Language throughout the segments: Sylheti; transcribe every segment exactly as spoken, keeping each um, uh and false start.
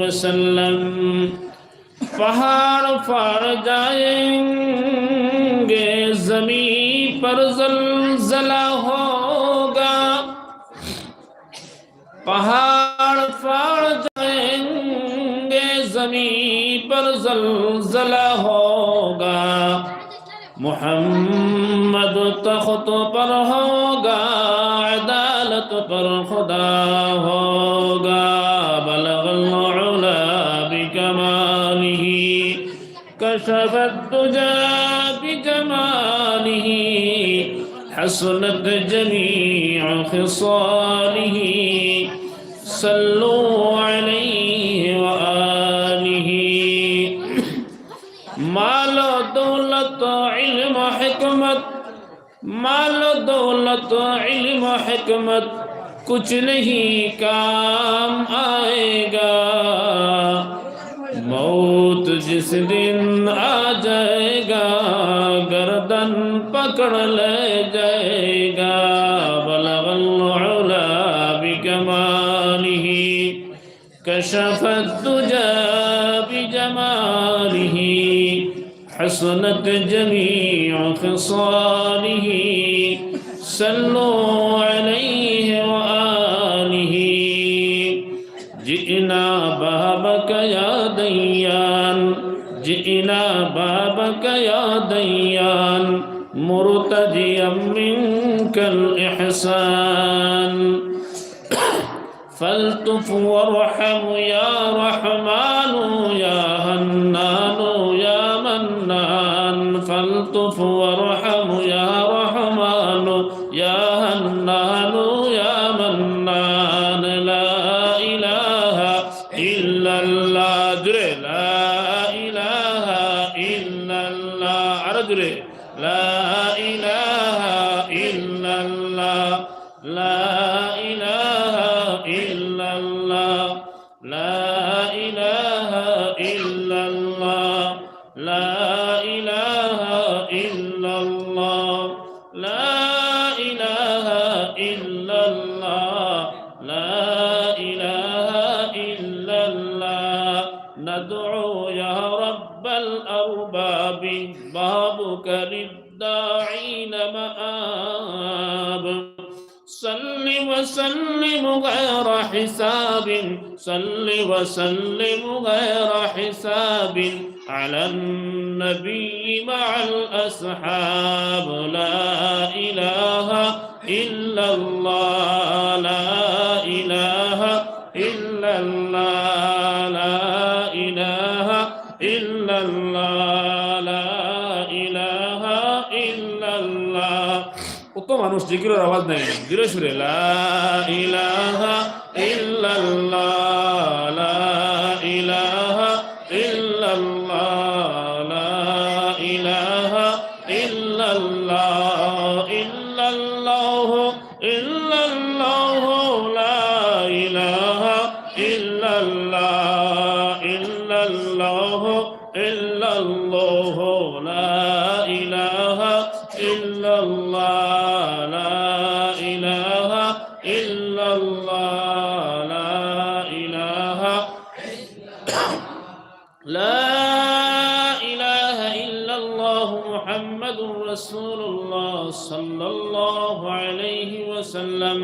وسلم. پہاڑ پھٹ جائیں گے، زمین پر زلزلہ ہوگا. پہاڑ پھٹ جائیں گے، زمین پر زلزلہ ہوگا. محمد تخت پر ہوگا، عدالت پر خدا ہوگا. بلغ العلا بكماله، كشف الدجى بجماله، حسنت جميع خصاله، صلوا عليه وآله. مال و دولت و علم و حکمت، مال و دولت و علم و حکمت کچھ نہیں کام آئے گا. موت جس دن آ جائے گا، گردن پکڑ لے جائے گا. بلغ العلا بكماله، كشف الدجى بجماله، حسنت جميع خصاله، صلوا عليه وآله. جئنا بابك يا ديان، جئنا بابك يا ديان، مرتجيا منك الإحسان. فالطف وارحم يا رحمن، يا حنان يا منان. فالطف وارحم يا رحمن، يا حنان يا منان. لا إله إلا الله. জোরে, لا إله إلا الله. আরো জোরে, لا إله إلا الله. لا إله إلا الله. لا إله إلا الله. لا إله إلا الله. لا إله إلا الله. لا إله إلا الله. ندعو يا رب الأرباب، بابك للداعين مآب. صل وسلم غير حساب، صل وسلم غير حساب على النبي مع الأصحاب. لا إله إلا الله، لا إله إلا الله، لا إله إلا الله، لا إله إلا الله. কত মানুষ জিকিরর আওয়াজ নাই, ধীরে সুরে, لا إله إلا الله، لا إله إلا الله، لا إله إلا الله، إلا الله، إلا الله، لا إله إلا الله، إلا الله. إلا الله، لا إله إلا الله، لا إله إلا الله، لا إله، لا إله إلا الله محمد رسول الله صلى الله عليه وسلم.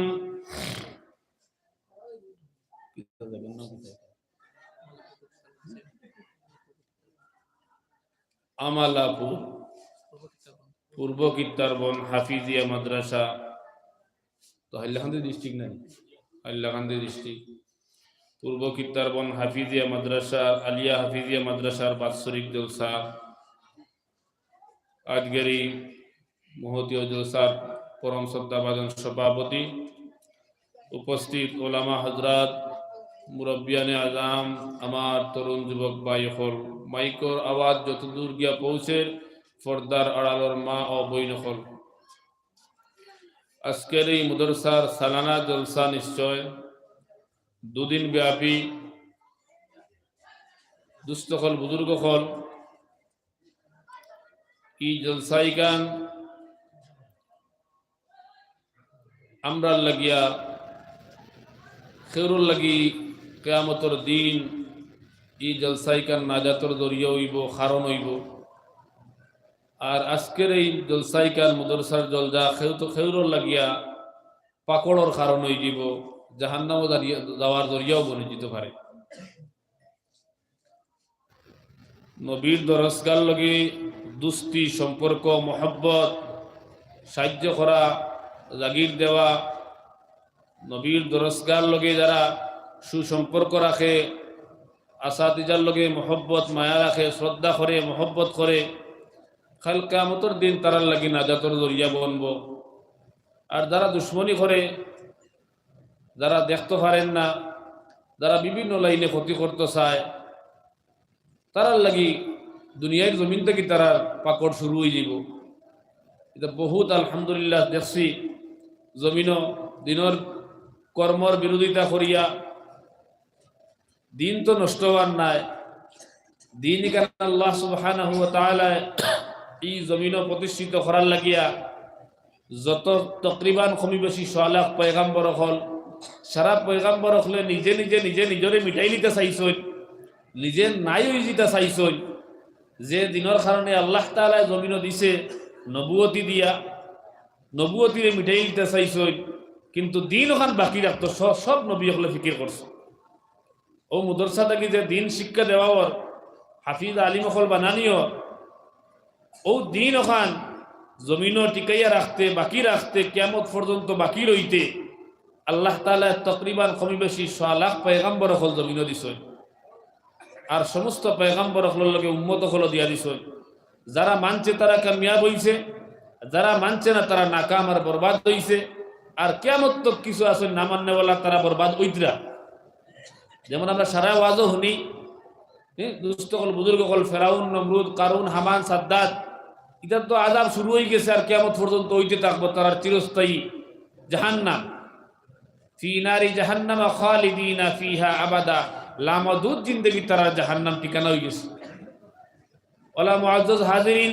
আমালাপুর, পূর্ব কিত্তারবন হাফিজিয়া মাদ্রাসা, তো হাইলাকান্দি ডিস্ট্রিক্ট নাই, হাইলাকান্দি ডিস্ট্রিক্ট, পূর্ব কিত্তারবন হাফিজিয়া মাদ্রাসার, আলিয়া হাফিজিয়া মাদ্রাসার বাৎসরিক জলসা, আজকের এই মহতী জলসার পরম শ্রদ্ধাভাজন সভাপতি, উপস্থিত ওলামা হযরত, মুরব্বিয়ানে আজাম, আমার তরুণ যুবক ভাই অকল, মাইকর আওয়াজ যতদূর গিয়া পৌঁছের, পর্দার আড়ালর মা ও বইন অকল, আজকের এই মাদ্রাসার সালানা জলসা নিশ্চয় দুদিন ব্যাপী। দুস্ত অকল, বুজুর্গ অকল, ই জলসা ইখান আমরার লাগিয়া, কেউরর লাগি কিয়ামতর দিন ই জলসাইখান নাজাতর জরিয়া অইবো, কারণ অইবো। আর আজকের এই জলসাইখান মাদ্রাসার জলসা কেউ তো কেউরর লাগিয়া পাকড়র কারণ অইযিবো, জাহান্নামো দাঁড়িয়ে যাওয়ার জরিয়াও বনি যিতে পারে। নবীর দরসগার লগে দুস্তি, সম্পর্ক, মহব্বত, সাহায্য করা, জাগির দেওয়া, নবীর দরসগার লগে যারা সুসম্পর্ক রাখে, আসাতিজার লগে মহব্বত, মায়া রাখে, শ্রদ্ধা করে, মহব্বত করে, কাল কিয়ামতর দিন তারার লাগি নাজাতর জরিয়া বনবো। আর যারা দুশমনি করে, যারা দেখতে পারেন না, যারা বিভিন্ন লাইনে ক্ষতি করতে চায়, তারার লাগি দুনিয়ার জমিন থাকি তারার পাকড় শুরু অইযিবো। ইটা বহুত আলহামদুলিল্লাহ দেখছি, জমিনো দিনর কর্মর বিরোধিতা করিয়া, দিন তো নষ্ট অওয়ার নায়, দিন ইখান আল্লাহ সুবহানাহু ওয়া তাআলায় ই জমিনো প্রতিষ্ঠিত করার লাগিয়া যত তকরিবান কমি বেশি সোয়া লাখ পয়গাম্বর অকল, সারা পয়গাম্বর অকলে নিজে নিজে নিজে নিজরে মিটাইলিতা চাইছইন, নিজে নাই অইযিতা চাইছইন। যে দিনর কারণে আল্লাহ তাআলায় জমিনো দিছে নবুয়তি দিয়া, নবুয়তিরে মিটাইলিতা চাইছইন, কিন্তু দিন অখান বাকি রাখতো, স-, সব নবী অকলে ফিকির করছে। অউ মাদ্রাসা থাকি যে দিন শিক্ষা দেওয়া অর, হাফিজ আলিম অকল বানানি অর, অউ দিন অখান জমিনো টিকাইয়া রাখতে, বাকি রাখতে, কিয়ামত পর্যন্ত বাকি রইতে আল্লাহ তাআলায় তকরিবান কমি বেশি সোয়া লাখ পয়গাম্বর অকল জমিনো দিছইন। আর সমস্ত পয়গাম্বর অকলর লগে উম্মত অকলও দিয়া দিছইন। যারা মানছে তারা কামিয়াব অইছে, যারা মানছে না তারা নাকাম আর বরবাদ অইছে। আর কিয়ামত তক কিছু আছে না মাননেওয়ালা, তারা বরবাদ অইতরা। যেমন আমরা সারা ওয়াজও হুনি, হ্যাঁ, দুস্ত অকল, বুজুর্গ অকল, ফেরাউন, নমরুদ, কারুন, হামান, সাদ্দাদ, ইতার তো আযাব শুরু অইগেছে আর কিয়ামত পর্যন্ত অইতে থাকবো, তারার চিরস্থায়ী জাহান্নাম। ফি নারি জাহান্নামা খালিদিনা ফিহা আবাদা, লামাদুদ জিন্দেগি তারার জাহান্নাম ঠিকানা অইগেছে। ওলা মুআজ্জাজ হাজিরিন,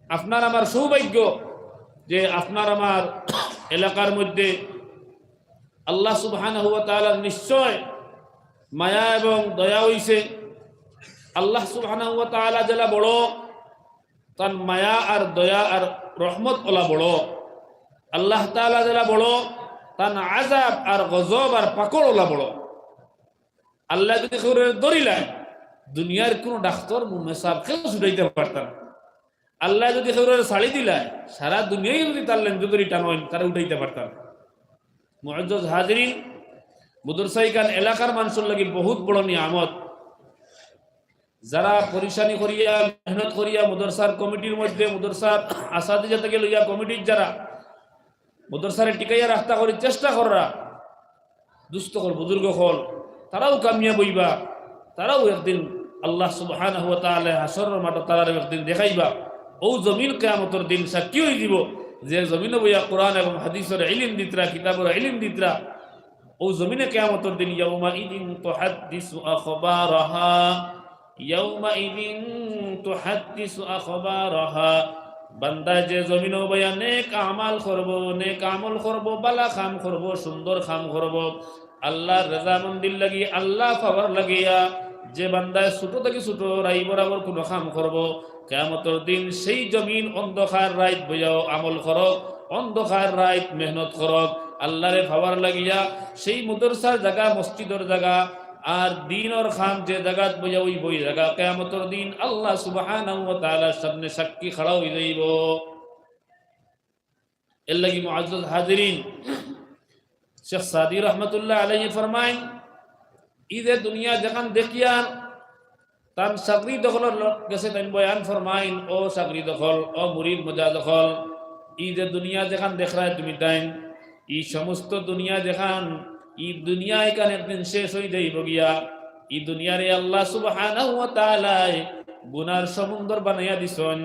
আপনার আমার সৌভাগ্য যে আপনার আমার এলাকার মধ্যে আল্লাহ সুবহানাহু ওয়া তাআলার নিশ্চয় মায়া এবং দয়া অইছে। আল্লাহ সুবহানাহু ওয়া তাআলা যেলা বড়, তান মায়া আর দয়া আর রহমত ওলা বড়। আল্লাহ তাআলা যেলা বড়, তান আযাব আর গজব আর পাকড় ওলা বড়। আল্লায় যুদি কেউরে ধরিলায়, দুনিয়ার কুনু ডাক্তর, মুন্নে সাব কেউ ছুটাইতা পারতা না। আল্লায় যুদি কেউরে ছাড়ি দিলায়, সারা দুনিয়ায় যুদি তার লেঞ্জু ধরি টানইন, তারে উঠাইতা পারতা না। মুআজ্জাজ হাজিরিন, মাদ্রাসা ইখান এলাকার মানষর লাগি বহুত বড় নিয়ামত। যারা পরিশানি করিয়া, মেহনত করিয়া, মাদ্রাসার কমিটির মধ্যে, মাদ্রাসার আসাতিজা থাকি লইয়া কমিটির যারা মাদ্রাসারে টিকাইয়া রাখতা করি চেষ্টা কররা, দুস্ত অকল, বুজুর্গ অকল, তারাও কামিয়াব অইবা, তারাও একদিন আল্লাহ সুবহানাহু ওয়া তাআলা হাশরর মাঠো তারারে একদিন দেখাইবা। অউ জমিন কিয়ামতর দিন সাক্ষী অইযিবো, যে জমিনো বইয়া কোরআন এবং হাদিসর ইলিম দিতরা, কিতাবর ইলিম দিতরা, অউ জমিনে কিয়ামতর দিন ইয়াউমাইদিন তুহাদ্দিসু আখবারাহা, ইয়াউমাইদিন তুহাদ্দিসু আখবারাহা। বান্দায় যে জমিনো বইয়া নেক আমাল করবো, নেক আমল করবো, বালা কাম করবো, সুন্দর কাম করবো, আল্লার রেজামন্দির লাগি, আল্লা পাওয়ার লাগিয়া, যে বান্দায় ছোট থাকি ছোট রাই বরাবর কুনু কাম করবো, কিয়ামতর দিন সেই জমিন অন্ধকার রাইত বইয়াও আমল করউক, অন্ধকার রাইত মেহনত করউক, আল্লারে পাওয়ার লাগিয়া, সেই মাদ্রাসার জাগা, মসজিদর জাগা, আর দিনর কাম যে জাগাত বইয়া অইবো, অউ জাগা কিয়ামতর দিন আল্লা সুবহানাহু ওয়া তাআলার সামনে সাক্ষী খাড়া অইযাইবো। এরলাগি মুআজ্জাজ হাজিরিন, শেখ সাদী রহমতুল্লাহ আলাইহি ফরমাইন, ই যে দুনিয়া যেখান দেখিয়ার, তান শাগরিদ অকলর গেছে তাইন বয়ান ফরমাইন, "ও শাগরিদ অকল, ও মুরিদ মুজাদ অকল, ই যে দুনিয়া যেখান দেখরায় তুমি তাইন, ই সমস্ত দুনিয়া যেখান, ই দুনিয়া ইখান একদিন শেষ অইযাইবো গিয়া। ই দুনিয়ারে আল্লা সুবহানাহু ওয়া তাআলায় গুনার সমুন্দর বানাইয়া দিছইন।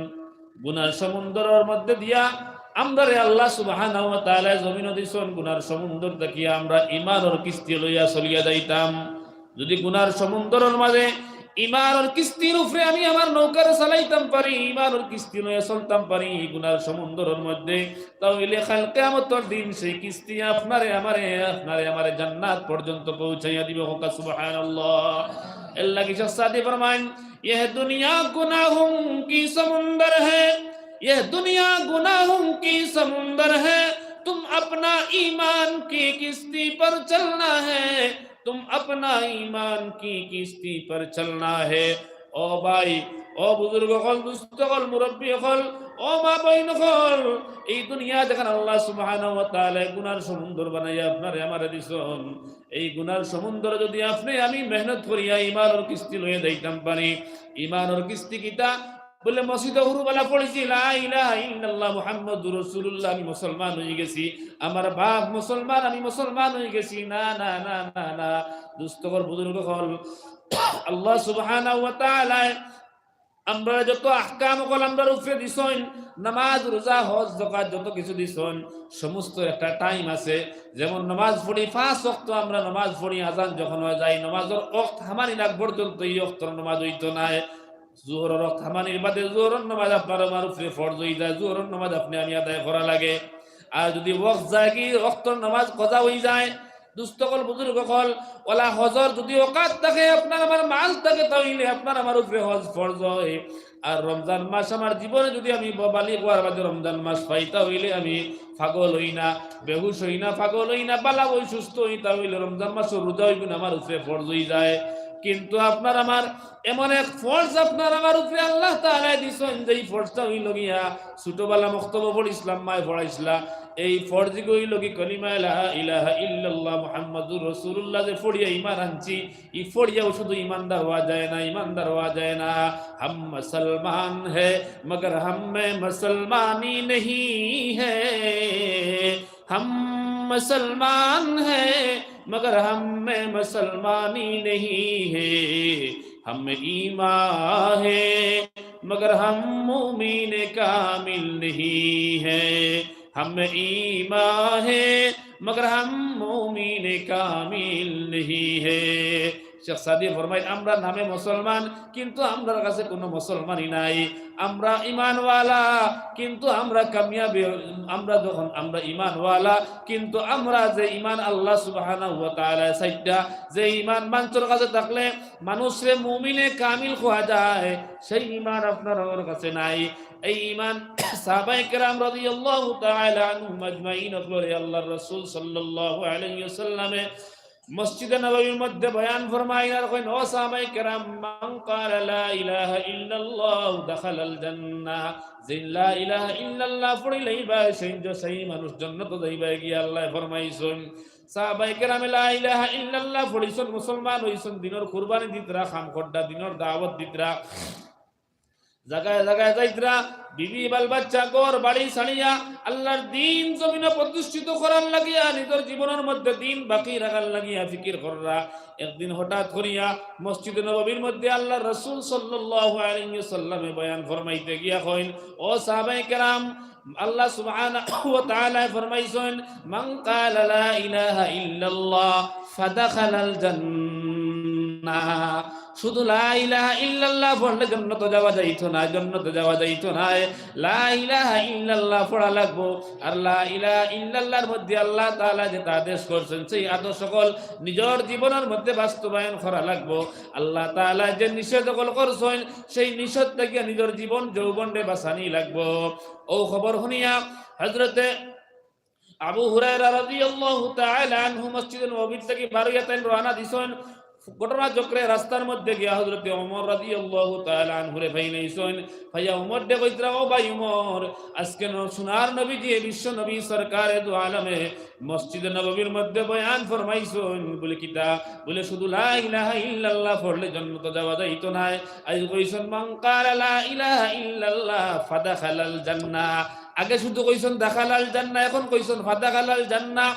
গুনার সমুন্দরর মধ্যে দিয়া আমরারে আল্লা সুবহানাহু ওয়া তাআলায় জমিনো দিছইন। গুনার সমুন্দর থাকিয়া আমরা ইমানর কিস্তি লইয়া চলিয়া যাইতাম। যুদি গুনার সমুন্দরর মাঝে ইমানর কিস্তির উপরে আমি আমার নৌকারে চালাইতাম পারি, ইমানর কিস্তি লইয়া চলতাম পারি গুনার সমুদ্রর মধ্যে, তাইলে কাল কিয়ামতর দিন সেই কিস্তি আপনারে আমারে, আপনারে আমারে জান্নাত পর্যন্ত পৌঁছাইয়া দিবে। কউক্কা সুবহানাল্লাহ। এর লাগি শেখ সাদী ফরমাইন, "ইহ দুনিয়া গুনাহোঁ কি সমুন্দর হ্যায়, ইহ দুনিয়া গুনাহোঁ কি সমুন্দর হ্যায়, তুম আপনা ইমান কি কিস্তি পর চলনা হ্যায়।" তুম আপনা ইমান কি কিস্তি পর চলনা হে। ও ভাই, ও বুজুর্গ অকল, দুস্ত অকল, মুরব্বি অকল, ও মা বইন অকল, এই দুনিয়া যেখান আল্লাহ সুবহানাহু ওয়া তাআলা গুনার সমুন্দর বানাইয়া আপনারে আমারে দিছইন, এই গুনার সমুন্দর যদি আপনে আমি মেহনত করিয়া ইমানর কিস্তি লইয়া যাইতাম পারি, ইমানর কিস্তি কিতা? বুলে, মসজিদো হুরুবালা পড়ছি, লা ইলাহা ইল্লাল্লাহ মুহাম্মাদুর রাসূলুল্লাহ, আমি মুসলমান অইগেছি, আমার বাপ মুসলমান, আমি মুসলমান অইগেছি। না, না, না, না, না। দুস্ত অকল, বুজুর্গ অকল, আল্লাহ সুবহানাহু ওয়া তাআলায় আমরারে যত আহকাম অকল আমরার উপরে দিছইন, নামাজ, রোজা, হজ, যাকাত যত কিছু দিছইন, সমস্ত একটা টাইম আছে। যেমন নামাজ পড়ি, পাঁচ ওয়াক্ত আমরা নামাজ পড়ি, আজান যখন অইযায়, নামাজর ওয়াক্ত হামানির আগ পর্যন্ত এই ওয়াক্তর নামাজ অইতো নায়। জোহরর ওয়াক্ত হামানির বাদে জোহরর নামাজ আপনার আমার উপরে ফরজ অইযায়, জোহরর নামাজ আপনে আমি আদায় করা লাগে। আর যদি ওয়াক্ত যায়গি, ওয়াক্তর নামাজ কাজা অইযায়, দুস্ত অকল, বুজুর্গ অকল, অলা হজর যদি অকাত থাকে, আপনার আমার মাল থাকে, তাইলে আপনার আমার উপরে হজ ফরজ অয়। আর রমজান মাস আমার জীবনে যদি আমি বা-, বালিগ অওয়ার বাদে রমজান মাস পাই, তাইলে আমি পাগল অই না, বেহুশ অই না, পাগল অই না, বালা অই, সুস্থ অই, তাইলে রমজান মাসর রোজা অইগুন আমার উপরে ফরজ অইযায়। কিন্তু আপনার আমার এমন এক ফরজ আপনার আমার উপরে আল্লাহ তাআলায় দিছইন, যেই ফরজটা অইলো গিয়া ছোটবালা মক্তবো পড়ছিলাম, মায় পড়াইছলা। এই ফরজ ইগু অইলো গি কলিমা লা ইলাহা ইল্লাল্লাহ মুহাম্মাদুর রাসূলুল্লাহ যে পড়িয়া ইমান আনছি, ই পড়িয়াও শুধু ইমানদার অওয়া যায় না, ইমানদার অওয়া যায় না। হম মুসলমান হে, মগর হম মে মুসলমানি নেহি হে। হম মুসলমান হে, মগর হম মে মুসলমানি নেহি হে। হম ইমান হে, মগর হম মুমিন কামিল নেহি হে। হম ইমান হে, মগর হম মুমিন কামিল নেহি হে। শেখ সাদী ফরমাইন, আমরা নামে মুসলমান, কিন্তু আমরার কাছে কোনো মুসলমানি নাই। আমরা ইমানওয়ালা, কিন্তু আমরা কামিয়াবি, আমরা যখন আমরা ইমানওয়ালা, কিন্তু আমরা যে ইমান আল্লাহ সুবহানাহু ওয়া তাআলায় চাইট্টা, যে ইমান মানষর কাছে থাকলে মানুষরে মুমিনে কামিল কওয়া যায়, সেই ইমান আপনার আমার কাছে নাই। এই ইমান সাহাবায়ে কেরাম রাদিয়াল্লাহু তাআলা আনহুম আজমাইন অকলরে আল্লাহর রাসূল সাল্লাল্লাহু আলাইহি ওয়াসাল্লামে মসজিদে নববীর মধ্যে বয়ান ফরমাইন আর কইন, "ও সাহাবায়ে কেরাম, মান ক্বালা লা ইলাহা ইল্লাল্লাহু দাখালাল জান্নাহ।" যেইন লা ইলাহা ইল্লাল্লাহ পড়িলাইবা, সেইন যে সেই মানুষ জন্নতো যাইবা গিয়া আল্লায় ফরমাইছইন। সাহাবায়ে কেরামে লা ইলাহা ইল্লাল্লাহ পড়ছইন, মুসলমান অইছইন, দিনর কুরবানি দিতরা, কাম কররা, দিনর দাওয়াত দিতরা, জাগায় জাগায় যাইতরা, বিবি বাল বাচ্চা ঘর বাড়ি ছাড়িয়া আল্লাহর দিন জমিনো প্রতিষ্ঠিত করার লাগিয়া, নিজর জীবনর মধ্যে দিন বাকি রাখার লাগিয়া ফিকির কররা। একদিন হঠাৎ করিয়া মসজিদে নববীর মধ্যে আল্লাহর রাসূল সাল্লাল্লাহু আলাইহি ওয়াসাল্লামে বয়ান ফরমাইতে গিয়া কইন, "ও সাহাবায়ে কেরাম, আল্লাহ সুবহানাহু ওয়া তাআলায় ফরমাইছইন, মান ক্বালা লা ইলাহা ইল্লাল্লাহ ফাদাখালাল জান্নাহ।" শুধু লা ইলাহা ইল্লাল্লাহ পড়লে জন্নতো যাওয়া যাইতো নায়, জন্নতো যাওয়া যাইতো নায়। লা ইলাহা ইল্লাল্লাহ পড়া লাগবো। আর লা ইলাহা ইল্লাল্লাহর মধ্যে আল্লাহ তাআলা যেতা আদেশ করছইন, সেই আদেশ অকল নিজর জীবনর মধ্যে বাস্তবায়ন করা লাগবো। আল্লাহ তাআলায় যে নিষেধ অকল করছইন, সেই নিষেধ থাকিয়া নিজর জীবন যৌবনরে বাঁচানি লাগবো। অউ খবর হুনিয়া হযরতে আবু হুরায়রা রাদিয়াল্লাহু তাআলা আনহু মসজিদে নববীর থাকি বার অইয়া তাইন রওয়ানা দিছইন। ঘটনা চক্রে রাস্তার মধ্যে গিয়া হযরতে ওমর রাদিয়াল্লাহু তাআলা আনহুরে পাইলাইছইন। পাইয়া ওমররে কইতরা, "ও ভাই ওমর, আজকে ন-, সোনার নবীজিয়ে, বিশ্ব নবী সরকারে দু আলমে মসজিদে নববীর মধ্যে বয়ান ফরমাইছইন।" বুলে, "কিতা?" বুলে, "শুধু লা ইলাহা ইল্লাল্লাহ পড়লে জন্নতো যাওয়া যাইতো নায়। আইজ কইছইন, মান ক্বালা লা ইলাহা ইল্লাল্লাহ ফাদাখালাল জান্নাহ।" আগে শুধু কইছইন দাখালাল জান্নাহ, এখন কইছইন ফাদাখালাল জান্নাহ।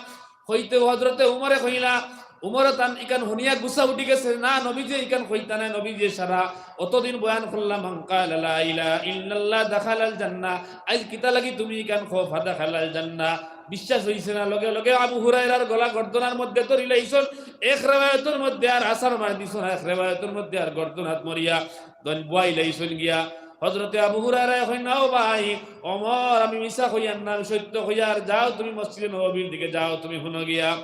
কইতে হযরতে উমরে কইলা, উমরে তান ইখান হুনিয়া গুসা উঠি গেছে, না, নবীজিয়ে ইখান কইতা নায়, নবীজিয়ে সারা অতদিন বয়ান করলা, মান ক্বালা লা ইলাহা ইল্লাল্লাহ দাখালাল জান্নাহ। আইজ কিতা লাগি তুমি ইখান কও ফাদাখালাল জান্নাহ? বিশ্বাস অইছে না, লগে লগে আবু হুরায়রার গলা গর্দনার মধ্যে ধরিলাইছইন। এক রেওয়ায়তর মধ্যে আর আছাড় মারি দিছইন, এক রেওয়ায়তর মধ্যে আর গর্দনাত মরিয়া দন বুয়াইলাইছইন গিয়া। হযরতে আবু হুরায়রায় কইন, "না ও ভাই, ওমর, আমি মিছা কইয়ার না, আমি সত্য কইয়ার। যাও তুমি মসজিদে নববীর দিকে যাও, তুমি হুনো গিয়া।"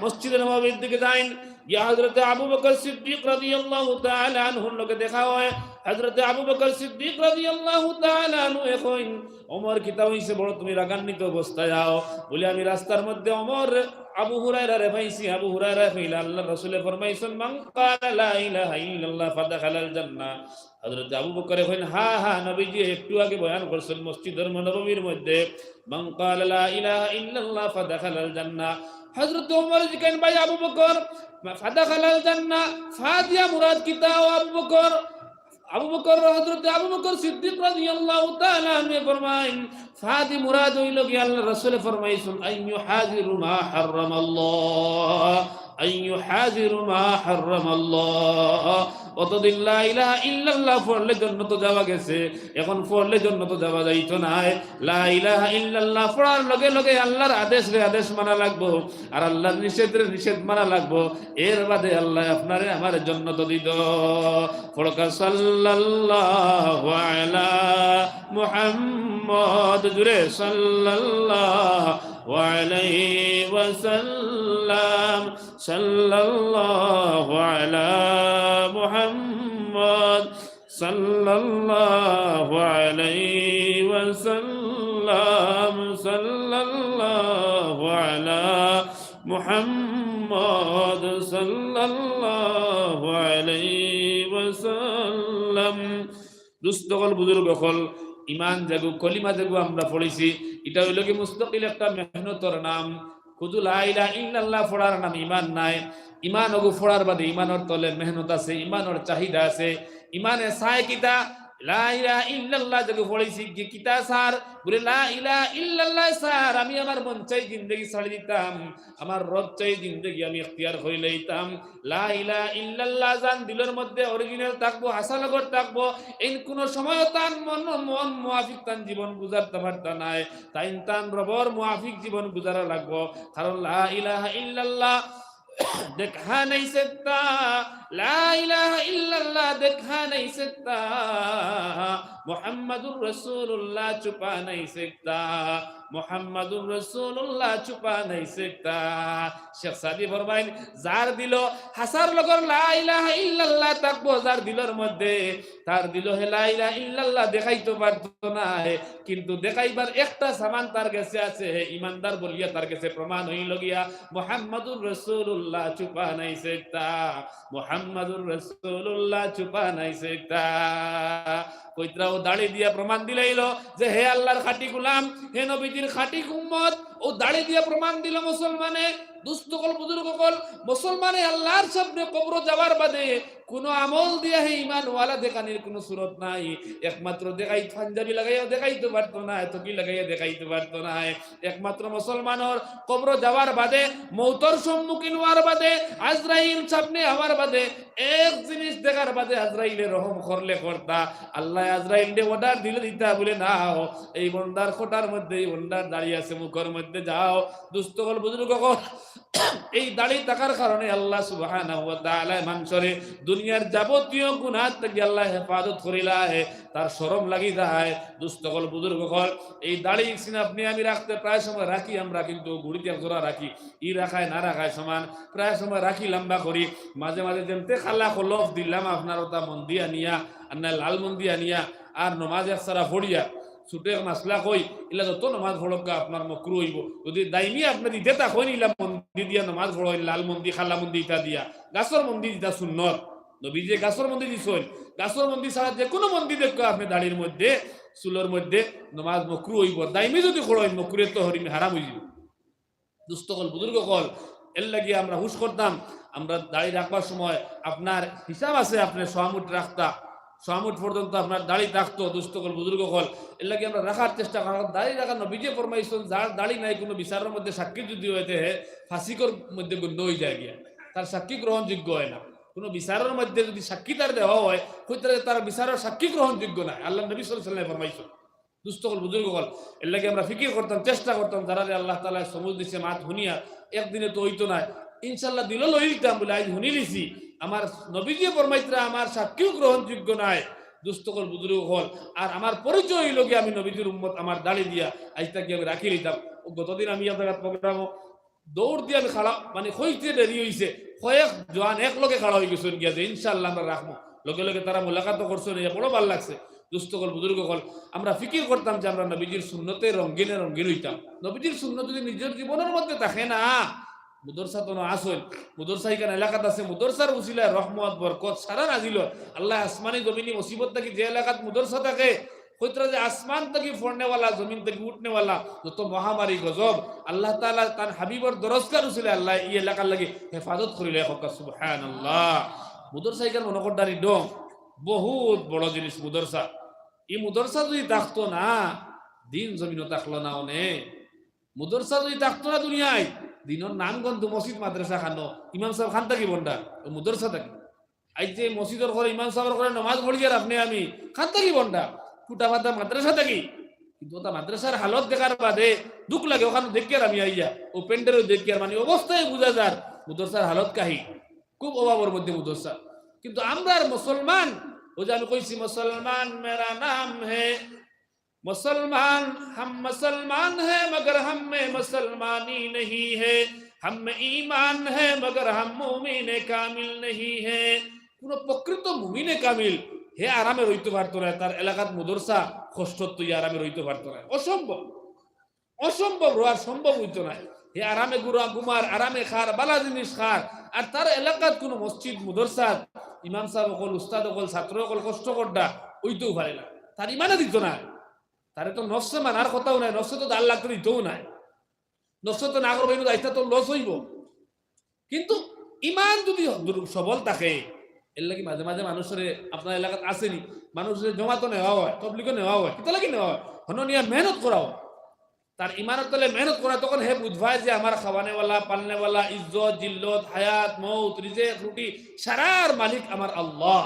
মসজিদে নববীর দিকে যাইন, গিয়া হযরতে আবু বকর সিদ্দিক রাদিয়াল্লাহু তাআলা আনহুর লগে দেখা অয়। হযরতে আবু বকর সিদ্দিক রাদিয়াল্লাহু তাআলা আনহু কইন, "ওমর, কিতা অইছে, বড় তুমি রাগান্বিত অবস্থায় আও?" বলে, "আমি রাস্তার মধ্যে ওমর, আবু হুরায়রারে পাইছি।" আবু হুরায়রায় কইলা, "আল্লাহর রাসূলে ফরমাইছইন, মান ক্বালা লা ইলাহা ইল্লাল্লাহ ফাদাখালাল জান্নাহ।" হযরতে আবু বকরে কইন, "হ্যাঁ, হ্যাঁ, নবীজি একটু আগে বয়ান করছইন মসজিদর নববীর মধ্যে, মান ক্বালা লা ইলাহা ইল্লাল্লাহ ফাদাখালাল জান্নাহ।" হযরতে ওমরে জিকাইন, "ভাই আবু বকর, ফাদাখালাল জান্নাহ, ফা দিয়া মুরাদ কিতা ও আবু বকর?" আবু বকর, হযরতে আবু বকর সিদ্দিক রাদিয়াল্লাহু তাআলা আনহু ফরমাইন, "ফা দি মুরাদ অইলো গিয়া, আল্লাহর রাসূলে ফরমাইছইন, আন ইউহাযিরু মা হারামাল্লাহ।" আন ইউহাযিরু মা হারামাল্লাহ। অতদিন লা ইলাহা ইল্লাল্লাহ পড়লে জন্নতো যাওয়া গেছে, এখন পড়লে জন্নতো যাওয়া যাইতো নায়। লা ইলাহা ইল্লাল্লাহ পড়ার লগে লগে আল্লাহর আদেশরে আদেশ মানা লাগবো, আর আল্লাহর নিষেধরে নিষেধ মানা লাগবো। এর বাদে আল্লাহ আপনারে আমারে জন্নতো দিতো। পড়কা সাল্লাল্লাহু আলা মুহাম্মদ, জুরে সাল্লাল্লাহু আলাইহি ওয়াসাল্লাম। সাল্লাল্লাহু আলা মুহাম্মদ, সাল্লাল্লাহু আলাইহি ওয়াসাল্লাম, সাল্লাল্লাহু আলা মুহাম্মদ, সাল্লাল্লাহু আলাইহি ওয়াসাল্লাম। দুস্ত অকল, বুজুর্গ অকল, ইমান যেগু, কলিমা যেগু আমরা পড়ছি, ইটা অইলো গি মুস্তকিল একটা মেহনতর নাম। হুদু লা ইলাহা ইল্লাল্লাহ পড়ার নাম ইমান নায়। ইমান অগু পড়ার বাদে ইমানর তলে মেহনত আছে, ইমানর চাহিদা আছে। ইমানে চায় কিতা? লা ইলাহা ইল্লাল্লাহ যেগু পড়ছি, গি কিতা চার? বলে, "লা ইলাহা ইল্লাল্লাহ চার, আমি আমার মন চাই জিন্দেগি ছাড়ি দিতাম, আমার রব চাই জিন্দেগি আমি ইখতিয়ার করি লইতাম।" লা ইলাহা ইল্লাল্লাহ যান দিলর মধ্যে original থাকবো, হাছা লগর থাকবো, এইন কুনু সময়ও তান মন, মন মুআফিক তান জীবন গুজারতা পারতা নায়, তাইন তান রবর মুআফিক জীবন গুজারা লাগবো। কারণ লা ইলাহা ইল্লাল্লাহ দেখা নাই সেতা, লা ইলাহা ইল্লাল্লাহ দেখা নাই সেতা, মুহাম্মাদুর রাসূলুল্লাহ চুপা নাই সেতা, মুহাম্মাদুর রাসূলুল্লাহ চুপা নাই সেতা। শেখ সাদি ফরমাইন, যার দিলো হাছার লগর লা ইলাহা ইল্লাল্লাহ থাকবো, যার দিলর মধ্যে, তার দিলো হে লা ইলাহা ইল্লাল্লাহ দেখাইতো পারতো নায়, কিন্তু দেখাইবার একটা সামান তার গেছে আছে, হে ইমানদার বলিয়া তার গেছে প্রমাণ অইলো গিয়া মুহাম্মাদুর রাসূলুল্লাহ চুপা নাই সেতা, মুহাম্মাদুর রাসূলুল্লাহ চুপা নাই সেতা। কইতরা অউ দাড়ি দিয়া প্রমাণ দিলাইলো যে হে আল্লাহর খাঁটি গোলাম, হে নবীজির খাঁটি উম্মত। অউ দাড়ি দিয়া প্রমাণ দিলো মুসলমানে। দুস্ত অকল, বুজুর্গ অকল, মুসলমানে আল্লাহর সামনে কবরো যাওয়ার বাদে কুনু আমল দিয়া হে ইমানওয়ালা দেখানির কুনু সুরত নাই। একমাত্র দেখাই, পাঞ্জাবি লাগাইয়া দেখাইতো পারতো নায়, টুপি লাগাইয়া দেখাইতো পারতো নায়। একমাত্র মুসলমানর কবরো যাওয়ার বাদে, মউতর সম্মুখীন অওয়ার বাদে, আজরাইল সামনে আওয়ার বাদে, এক জিনিস দেখার বাদে আজরাইলে রহম করলে করতা। আল্লায় আজরাইলরে order দিলে দিতা, বলে, "নাও, এই বন্দার খোটার মধ্যে, এই বন্দার দাড়ি আছে মুখর মধ্যে, যাও।" দুস্ত অকল, বুজুর্গ অকল, এই দাড়ি থাকার কারণে আল্লাহ সুবহানাহু ওয়া তাআলা মানষরে দুনিয়ার যাবতীয় গুনাহ থাকি আল্লাহ হেফাজত করিলায়, তার শরম লাগি যায়। দুস্ত অকল, বুজুর্গ অকল, এই দাড়ি ইকসিন আপনে আমি রাখতে প্রায় সময় রাখি, আমরা কিন্তু গুড়িত এক জোড়া রাখি, ই রাখায় না রাখায় সমান, প্রায় সময় রাখি লম্বা করি, মাঝে মাঝে যেমতে কালা কলফ দিলাম আপনার অতা মন্দি আনিয়া, আর না লাল মন্দি আনিয়া, আর নমাজ এক সারা পড়িয়া, ছোট এক মাসলা কই, ইলা যত নমাজ পড়ক্কা আপনার মকরু অইবো। যদি দাইমি আপনে দিতে তা কইন, ইলা মন্দি দিয়া নমাজ পড়ইন, লাল মন্দি, কালা মন্দি ইতা দিয়া, গাছর মন্দি যেটা সুন্নত, নবীজিয়ে গাছর মন্দি দিছইন, গাছর মন্দি ছাড়া যে কুনু মন্দি দেখক্কা আপনে দাড়ির মধ্যে, চুলর মধ্যে, নমাজ মকরু অইবো। দাইমি যদি পড়ইন, মকরুয়ে তহরিমি হারাম অইযিবো। দুস্ত অকল, বুজুর্গ অকল, এর লাগি আমরা হুশ করতাম, আমরা দাড়ি রাখবার সময় আপনার হিসাব আছে, আপনে সোয়া মুট রাখতা, সোয়া মুট পর্যন্ত আপনার দাড়ি থাকতো। দুস্ত অকল, বুজুর্গ অকল, এর লাগি আমরা রাখার চেষ্টা করার। দাড়ি রাখা, নবীজিয়ে ফরমাইছইন, যার দাড়ি নাই, কুনু বিচারর মধ্যে সাক্ষী যদি অয়, তে হে ফাসিকর মধ্যে গণ্য অইযায় গিয়া, তার সাক্ষী গ্রহণযোগ্য অয় না। কুনু বিচারর মধ্যে যদি সাক্ষী তার দেওয়া অয়, কইতরা তার বিচারর সাক্ষী গ্রহণযোগ্য নায়, আল্লাহর নবী সাল্লাল্লাহু আলাইহি ওয়াসাল্লামে ফরমাইছইন। দুস্ত অকল, বুজুর্গ অকল, এর লাগি আমরা ফিকির করতাম, চেষ্টা করতাম, যারারে আল্লাহ তাআলায় সমুজ দিছে মাত হুনিয়া, একদিনে তো অইতো নায়, ইনশাআল্লাহ দিলো লইতাম বলে আইজ হুনি লিছি। আমার নবীজিয়ে ফরমাইতরা আমার সাক্ষীও গ্রহণযোগ্য নায়, দুস্ত অকল, বুজুর্গ অকল। আর আমার পরিচয় অইলো গিয়া আমি নবীজির উম্মত, আমার দাড়ি দিয়া আইজ থাকি আমি রাখি লিতাম। ও গতদিন আমি এক জাগাত প্রোগ্রামো দৌড় দিয়া আমি খাড়া, মানে, কইতে দেরি অইছে, কয়েক জোয়ান এক লগে খাড়া অই গেছইন গিয়া যে ইনশাআল্লাহ আমরা রাখমু। লগে লগে তারা মুলাকাতও করছইন, ইয়া বড় ভালা লাগছে। দুস্ত অকল, বুজুর্গ অকল, আমরা ফিকির করতাম যে আমরা নবীজির সুন্নতে রঙ্গিনে রঙ্গিন অইতাম। নবীজির সুন্নত যদি নিজর জীবনর মধ্যে থাকে না, মুদরসা তো না আসল, মুদরসা ইখান এলাকাত আছে, মুদরসার উসিলায় রহমত, বরকত সারা নাজিল অয়। আল্লায় আসমানি জমিনি মুসিবত থাকি যে এলাকাত মুদরসা থাকে, কইতরা যে আসমান থাকি পড়নেওয়ালা, জমিন থাকি উঠনেওয়ালা যত মহামারী গজব, আল্লাহ তাআলা তান হাবিবর দরসগার উসিলায় আল্লায় ই এলাকার লাগি হেফাজত করিলে। কউক্কা সুবহানাল্লাহ। মুদরসা ইখান মনো করতারি ডং, বহুত বড় জিনিস মুদরসা। ই মুদরসা যদি থাকতো না, দিন জমিনো থাকলো না অনে। মুদরসা যদি থাকতো না দুনিয়ায়, দিনর নাম গন্ধ মসজিদ মাদ্রাসা খানো, ইমাম সাব খান থাকি বন্ডা, ও মুদরসা থাকি। আইজ যে মসজিদর ঘরে ইমাম সাবর ঘরে নমাজ পড়িয়ার আপনে আমি, খান থাকি বন্ডা, ফুটা ফাটা মাদ্রাসা থাকি। কিন্তু ওটা মাদ্রাসার হালত দেখার বাদে দুখ লাগে, ওখানো দেখিয়ার আমি আইয়া, ও প্যান্ডেলও দেখিয়ার, মানে অবস্থায় বুঝা যার মুদরসার হালত কাহি, খুব অভাবর মধ্যে মুদরসা। কিন্তু আমরার মুসলমান, ওই যে আমি কইছি, মুসলমান মেরা নাম হে, মুসলমান, হাম মুসলমান হে মগর হাম মে মুসলমানি নেহি হে, হাম মে ঈমান হে মগর হাম মুমিনে কামিল নেহি হে। কোন প্রকৃত মুমিনে কামিল হে আরামে রইতো পারতো নায়, তার এলাকাত মুদরসা কষ্টত তো ই আরামে রইতো পারতো নায়, অসম্ভব, অসম্ভব, রওয়ার সম্ভব অইতো নায়। হে আরামে ঘুরা, ঘুমার, আরামে খার, বালা জিনিস খার, আর তার এলাকাত কোনো মসজিদ, মুদরসা, ইমাম সাব অকল, উস্তাদ অকল, ছাত্র অকল কষ্ট করডা অইতেও পারে না, তার ইমানে দিতো নায়। তারে তো নফসে মানার কথাও নায়, নফসে তো দাল লাগতে দিতেও নায়, নফসে তো না করবো, এগুলো দায়িত্ব তো লস অইবো। কিন্তু ইমান যদি দুর-, সবল থাকে, এর লাগি মাঝে মাঝে মানুষরে, আপনার এলাকাত আছেনি, মানুষরে জমাতো নেওয়া হয়, তবলিগও নেওয়া হয়, কিতা লাগি নেওয়া হয়? হনো নিয়া মেহনত করা হয়। তার ইমানর তলে মেহনত করা, তখন হে বুঝবায় যে আমার খাওয়ানেওয়ালা, পালনেওয়ালা, ইজ্জত, জিল্লত, হায়াত, মৌত, রিজেক, রুটি, সারার মালিক আমার আল্লাহ।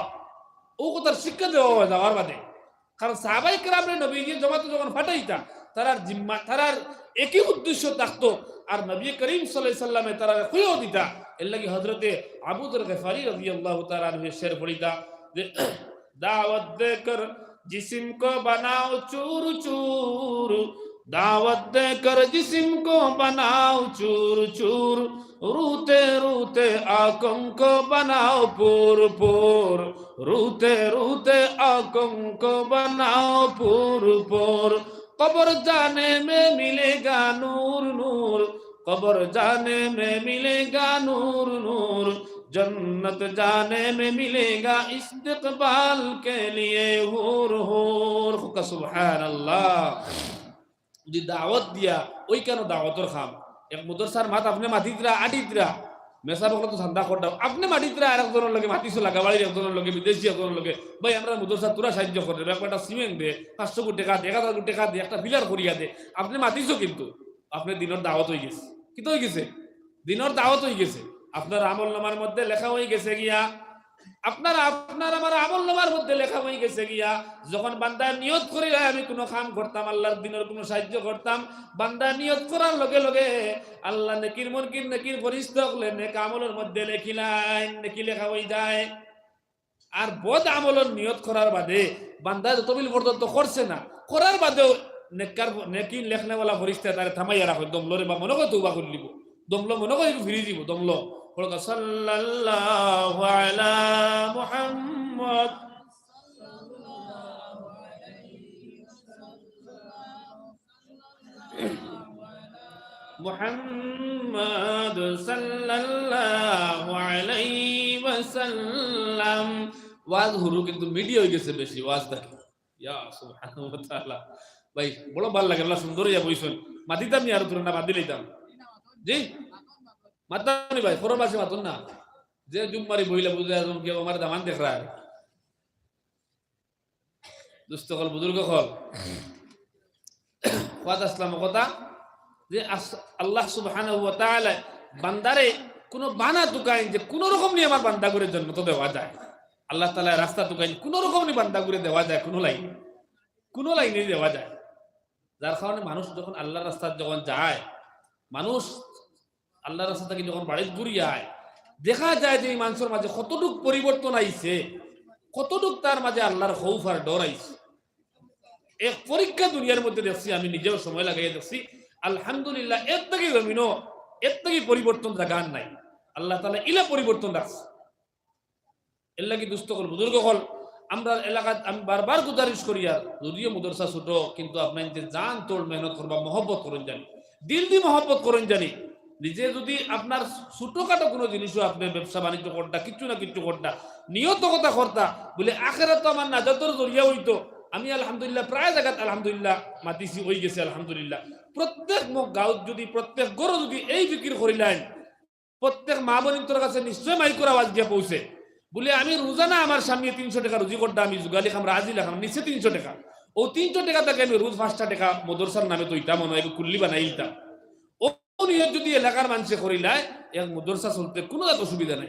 ও কথার শিক্ষা দেওয়া হয় যাওয়ার বাদে। কারণ সাহাবায়ে কেরামরে নবীজি জমাতো যখন ফাটাইতা, তারার জিম্মা, তারার একই উদ্দেশ্য থাকতো, আর নবী করিম সাল্লাল্লাহু আলাইহি ওয়াসাল্লামে তারারে কইও দিতা। এর লাগি হযরতে আবু যর গিফারি রাদিয়াল্লাহু তাআলা আনহু শের পড়িতা যে, دعوت دے کر جسم کو بناؤ چور چور، دعوت دے کر جسم کو بناؤ چور چور، روتے روتے آنکھوں کو بناؤ پور پور، روتے روتے آنکھوں کو بناؤ پور پور۔ قبر جانے میں ملے گا نور نور، قبر جانے میں ملے گا نور نور، جنت جانے میں ملے گا استقبال کے لیے حور حور۔ কউক্কা সুবহানাল্লাহ। যদি দাওয়াত দিয়া, ওই কেন দাওয়াতর কাম, এক মুদরসার মাত আপনে মাতিতরা, আটিতরা, মেসাব অকলে তো চান্দা করতাম, আপনে মাতিতরা, আর একজনর লগে মাতিছো, লাগাবাড়ির একজনর লগে, বিদেশি একজনর লগে, ভাই, আমরা মুদরসা তোরা সাহায্য করে, এক কয়টা সিমেন্ট দে, পাঁচশো কোটি টাকা দে, এক হাজার কোটি টাকা দে, একটা পিলার করিয়া দে, আপনে মাতিছো, কিন্তু আপনে দিনর দাওয়াত অই গেছে। কিতা অই গেছে? দিনর দাওয়াত অই গেছে। আপনার আমল নামার মধ্যে লেখা অই গেছে গিয়া, আপনার, আপনার আমার আমল নামার মধ্যে লেখা অই গেছে গিয়া। যখন বান্দা নিয়ত করিলায় আমি কোনো কাম করতাম, আল্লাহর দিনর কোনো সাহায্য করতাম, বান্দা নিয়ত করার লগে লগে আল্লাহ নেকির মুনকির, নেকির ফিরিস্তা অকলে নেক আমলর মধ্যে লেখিলাইন, নেকি লেখা অই যায়। আর বদ আমলর নিয়ত করার বাদে বান্দা যতবিল পর্যন্ত করছে না, করার বাদেও নেককার, নেকি লেখনেওয়ালা ফিরিস্তায় তারে থামাইয়া রাখে, দমলরে বা মনে করে তওবা করিলিবো, দমলো মনে করে একটু ফিরি দিবো, দমলো। বলো, সাল্লাল্লাহু আলা মুহাম্মদ। মুহাম্মদ সাল্লাল্লাহু আলাইহি ওয়াসাল্লাম। ওয়াজ হুরু কিন্তু মিডিয়া অই গেছে বেশি, ওয়াজ দেখে। ইয়া সুবহানাহু ওয়া তাআলা। ভাই, বড় ভালা লাগে, আল্লাহ সুন্দর ইয়া বইছইন। মাতিতাম নি আরো তুলনা বাদ দিলাইতাম। জি? মাতাম নি ভাই, খরবাসে মাতুন না। যে জুম মারি বইলা বুঝে আজম কি আমার দামান দেখরা। দুস্ত অকল, বুজুর্গ অকল, ওয়াজ আসলাম কথা যে আস-, আল্লাহ সুবহানাহু ওয়া তাআলা বান্দারে কোনো বানা তুকাইন যে কোনো রকম নি আমার বান্দাগুরে জন্নত দেওয়া যায়। আল্লাহ তাআলা রাস্তা তুকাইন কোনো রকম নি বান্দাগুরে দেওয়া যায়, কোনো লাইন, কোনো লাইনে দেওয়া যায়। যার কারণে মানুষ যখন আল্লাহর রাস্তাত যখন যায়, মানুষ আল্লাহর রাস্তা থাকি যখন বাড়িত ঘুরিয়া আয়, দেখা যায় যে ই মানষর মাঝে কতটুক পরিবর্তন আইছে, কতটুক তার মাঝে আল্লাহর খৌফ আর ডর আইছে। এক পরীক্ষা দুনিয়ার মধ্যে দেখছি, আমি নিজেও সময় লাগাইয়া দেখছি। আলহামদুলিল্লাহ, এর থাকি জমিনো, এর থাকি পরিবর্তন জাগার নাই। আল্লাহ তাআলা ইলা পরিবর্তন রাখছে। এর লাগি দুস্ত অকল, বুজুর্গ অকল, আমরার এলাকাত আমি বারবার গুজারিশ করিয়ার, যদিও মাদ্রাসা ছোট, কিন্তু আপনাইন যে জান তোর মেহনত করবা, মহব্বত করইন জানি, দিল দি মহব্বত করইন জানি। নিজে যদি আপনার ছোটখাটো কুনু জিনিসও আপনে ব্যবসা বাণিজ্য করতা, কিচ্ছু না কিচ্ছু করতা, নিয়ত কথা করতা, বুলে আখেরাতো আমার নাজাতর জরিয়া অইতো। আমি আলহামদুলিল্লাহ প্রায় জাগাত আলহামদুলিল্লাহ মাতিছি, অইগেছে আলহামদুলিল্লাহ। প্রত্যেক ম-, গাঁওত যদি, প্রত্যেক ঘরো যদি এই ফিকির করিলাইন, প্রত্যেক মা-বইনতর কাছে নিশ্চয় মাইকর আওয়াজ গিয়া পৌঁছে। বুলে, আমি রোজানা আমার স্বামীয়ে তিনশো টেকা রুজি করতা, আমি জুগালি খাম, রাজি লাখাম, নিছে তিনশো টেকা। অউ তিনশো টেকা থাকি আমি রোজ পাঁচটা টেকা মাদ্রাসার নামে থইতাম, অনো এক কুল্লি বানাইলতাম। অউ নিয়ত যদি এলাকার মানষে করিলায়, এক মাদ্রাসা চলতে কুনু জাত অসুবিধা নাই।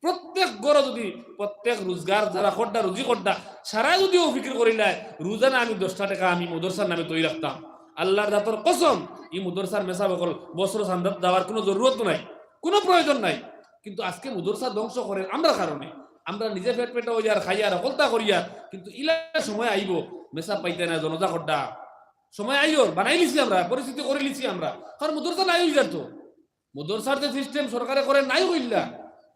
প্রত্যেক ঘরো যদি প্রত্যেক রোজগার যারা করতা, রুজি করতা, সারা যদি অউ ফিকির করিলায়, রোজানা আমি দশটা টেকা আমি মাদ্রাসার নামে থই রাখতাম, আল্লাহর জাতর কসম, ই মাদ্রাসার মেসাব অকল বছরো চান্দাত যাওয়ার কুনু জরুরত নাই, কুনু প্রয়োজন নাই। কিন্তু আজকে মাদ্রাসা ধ্বংস করের আমরার কারণে। আমরা নিজে পেট পেটা অইয়ার, খাইয়ার, হকলতা করিয়ার, কিন্তু ইলা সময় আইবো, মেসাব পাইতা নায়, জনাজা করতা সময় আইবো, বানাইলিছি আমরা, পরিস্থিতি করিলিছি আমরা, কারণ মাদ্রাসা নাই অইযার তো। মাদ্রাসার যে system সরকারে করে নাই অইলা,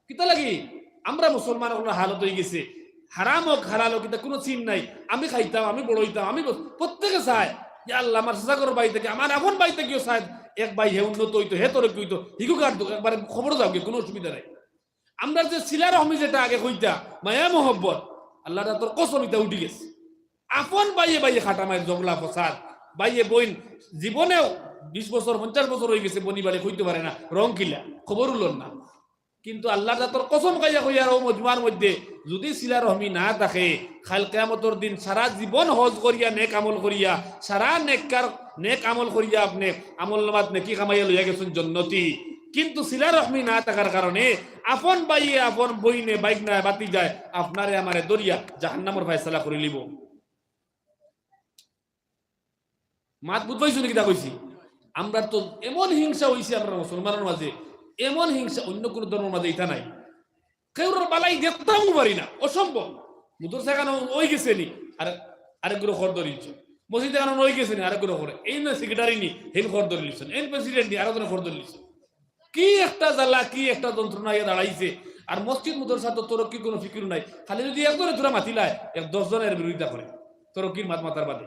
কিতা লাগি? আমরা মুসলমান অকলর হালত অইগেছে, হারাম অউক হালাল অউক, ইতা কুনু চিন নাই। আমি খাইতাম, আমি বড় অইতাম, আমি বস-, প্রত্যেকে চায়, ইয়া আল্লাহ, আমার চাচা ঘরর ভাই থাকি, আমার আপন ভাই থাকিও চায়, এক ভাই হে উন্নত অইতো, হে তরক্কি অইতো, হিগু গার দুক, একবারে খবর যাউক, কুনু অসুবিধা নাই। আমরার যে সিলা রহমি যেটা আগে কইতা, মায়া মহব্বত, আল্লাহর জাতর কসম ইতা উঠিগেছে। আপন ভাইয়ে ভাইয়ে কাটা মাইর, জগলা ফসাদ, ভাইয়ে বইন, জীবনেও বিশ বছর, পঞ্চাশ বছর অইগেছে, বনি বাড়ি কইতো পারে না, রং কিলা, খবরও লর না। কিন্তু আল্লাহর জাতর কসম খাইয়া কইয়ার, অউ মজমার মধ্যে যদি সিলা রহমি না থাকে, কাইল কিয়ামতর দিন সারা জীবন হজ করিয়া, নেক আমল করিয়া, সারা নেককার, নেক আমল করিয়া আপনে আমলনামাত নেকি কামাইয়া লইয়া গেছইন জন্নতি, কিন্তু সিলা রহমি না থাকার কারণে আপন ভাইয়ে, আপন বইনে, ভাইগ্নায়, ভাতিজায় আপনারে আমারে ধরিয়া জাহান্নামর ফয়সালা করিলিবো। মাত বুঝ পাইছো নি কিতা কইছি? আমরার তো এমন হিংসা অইছে আমরার মুসলমানর মাঝে, এমন হিংসা অইন্য কুনু ধর্মর মাঝে ইতা নাই। কেউরর বালাই দেখতামও পারি না, অসম্ভব। মাদ্রাসা এখান অইগেছে নি, আর আরেক গুরু খর ধরিলিছইন। মসজিদ এখান অইগেছে নি, আরেক গুরু খর। এইন secretary নি, হেইন খর ধরিলিছইন। এইন president নি, আরেকজনে খর ধরিলিছইন। কি একটা জ্বালা, কি একটা যন্ত্রণা ইয়া দাঁড়াইছে। আর মসজিদ মাদ্রাসা তো তরক্কির কুনু ফিকির নাই। খালি যদি একজনে থুড়া মাতিলায়, এক দশ জনে এর বিরোধিতা করে তরক্কির মাত মাতার বাদে।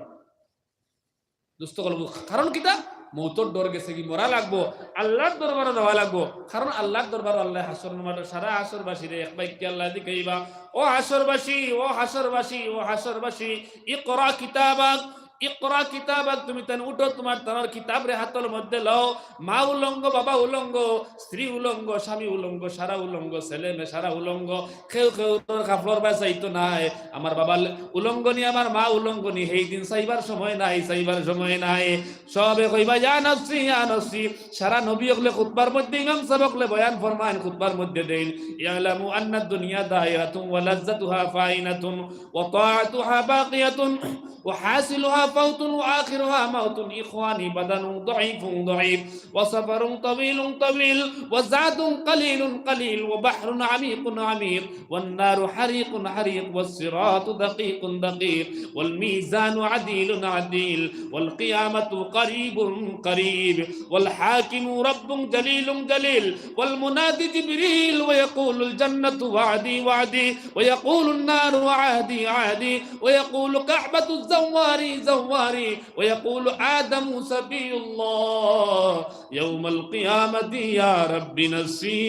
দুস্ত অকল, কারণ কিতা? মউতর ডর গেছে গি, মরা লাগবো, আল্লাহর দরবারো যাওয়া লাগবো। কারণ আল্লাহর দরবারো আল্লায় হাশরর মাঠো সারা হাশরবাসীরে এক বাক্যে আল্লায় জিকাইবা, "ও হাশরবাসী, ও হাশরবাসী, ও হাশরবাসী, ইকরা কিতাবাক, ইকরা কিতাবাক, তুমি তান উঠো, তুমার তানর কিতাবরে হাতর মধ্যে লও।" মা উলঙ্গ, বাবা উলঙ্গ, স্ত্রী উলঙ্গ, স্বামী উলঙ্গ, সারা উলঙ্গ, ছেলে মেয়ে সারা উলঙ্গ, কেউ কেউর কাপড়র বায় চাইতো নায়। আমার বাবা উলঙ্গ নি, আমার মা উলঙ্গ নি, হেই দিন চাইবার সময় নাই, চাইবার সময় নাই। সবে কইবা, "ইয়া নাফসি, ইয়া নাফসি।" সারা নবী অকলে খুতবার মধ্যে, ইমাম সাব অকলে বয়ান ফরমাইন, খুতবার মধ্যে দেইন, "ইআলামু আন্নাদ দুনিয়া দাইরাতুন ওয়া লাজ্জাতুহা ফানিয়াতুন ওয়া তাআতুহা বাকিয়াতুন ওয়া হাসিলুহা ফাওতুন ওয়া আখিরুহা মাউতুন। ইখওয়ানি, বাদানুন দাঈফুন দাঈফ ওয়া সাফারুন তাওয়িলুন তাওয়িল ওয়া জাদুন কালিলুন কালিল ওয়া বাহরুন আমীকুন আমীক ওয়ান নারু হারীকুন হারীক ওয়াস সিরাতু দাকীকুন দাকীক ওয়াল মিজানু আদীলুন আদীল ওয়াল কিয়ামাতু কারীবুন কারীব ওয়াল হাকিমু রাব্বুন জালিলুন জালিল ওয়াল মুনাদি জিবরীল ওয়া ইয়াকুলুল জান্নাতু ওয়া'দি ওয়া'দি ওয়া ইয়াকুলুন নারু আহদি আহদি ওয়া ইয়াকুলু কা'বাতু যাওয়ারি যাওয়ারি ওয়া ইয়াকুলু আদামু সাফিয়ুল্লাহ ইয়াউমাল কিয়ামাতি ইয়া রাব্বি নাফসি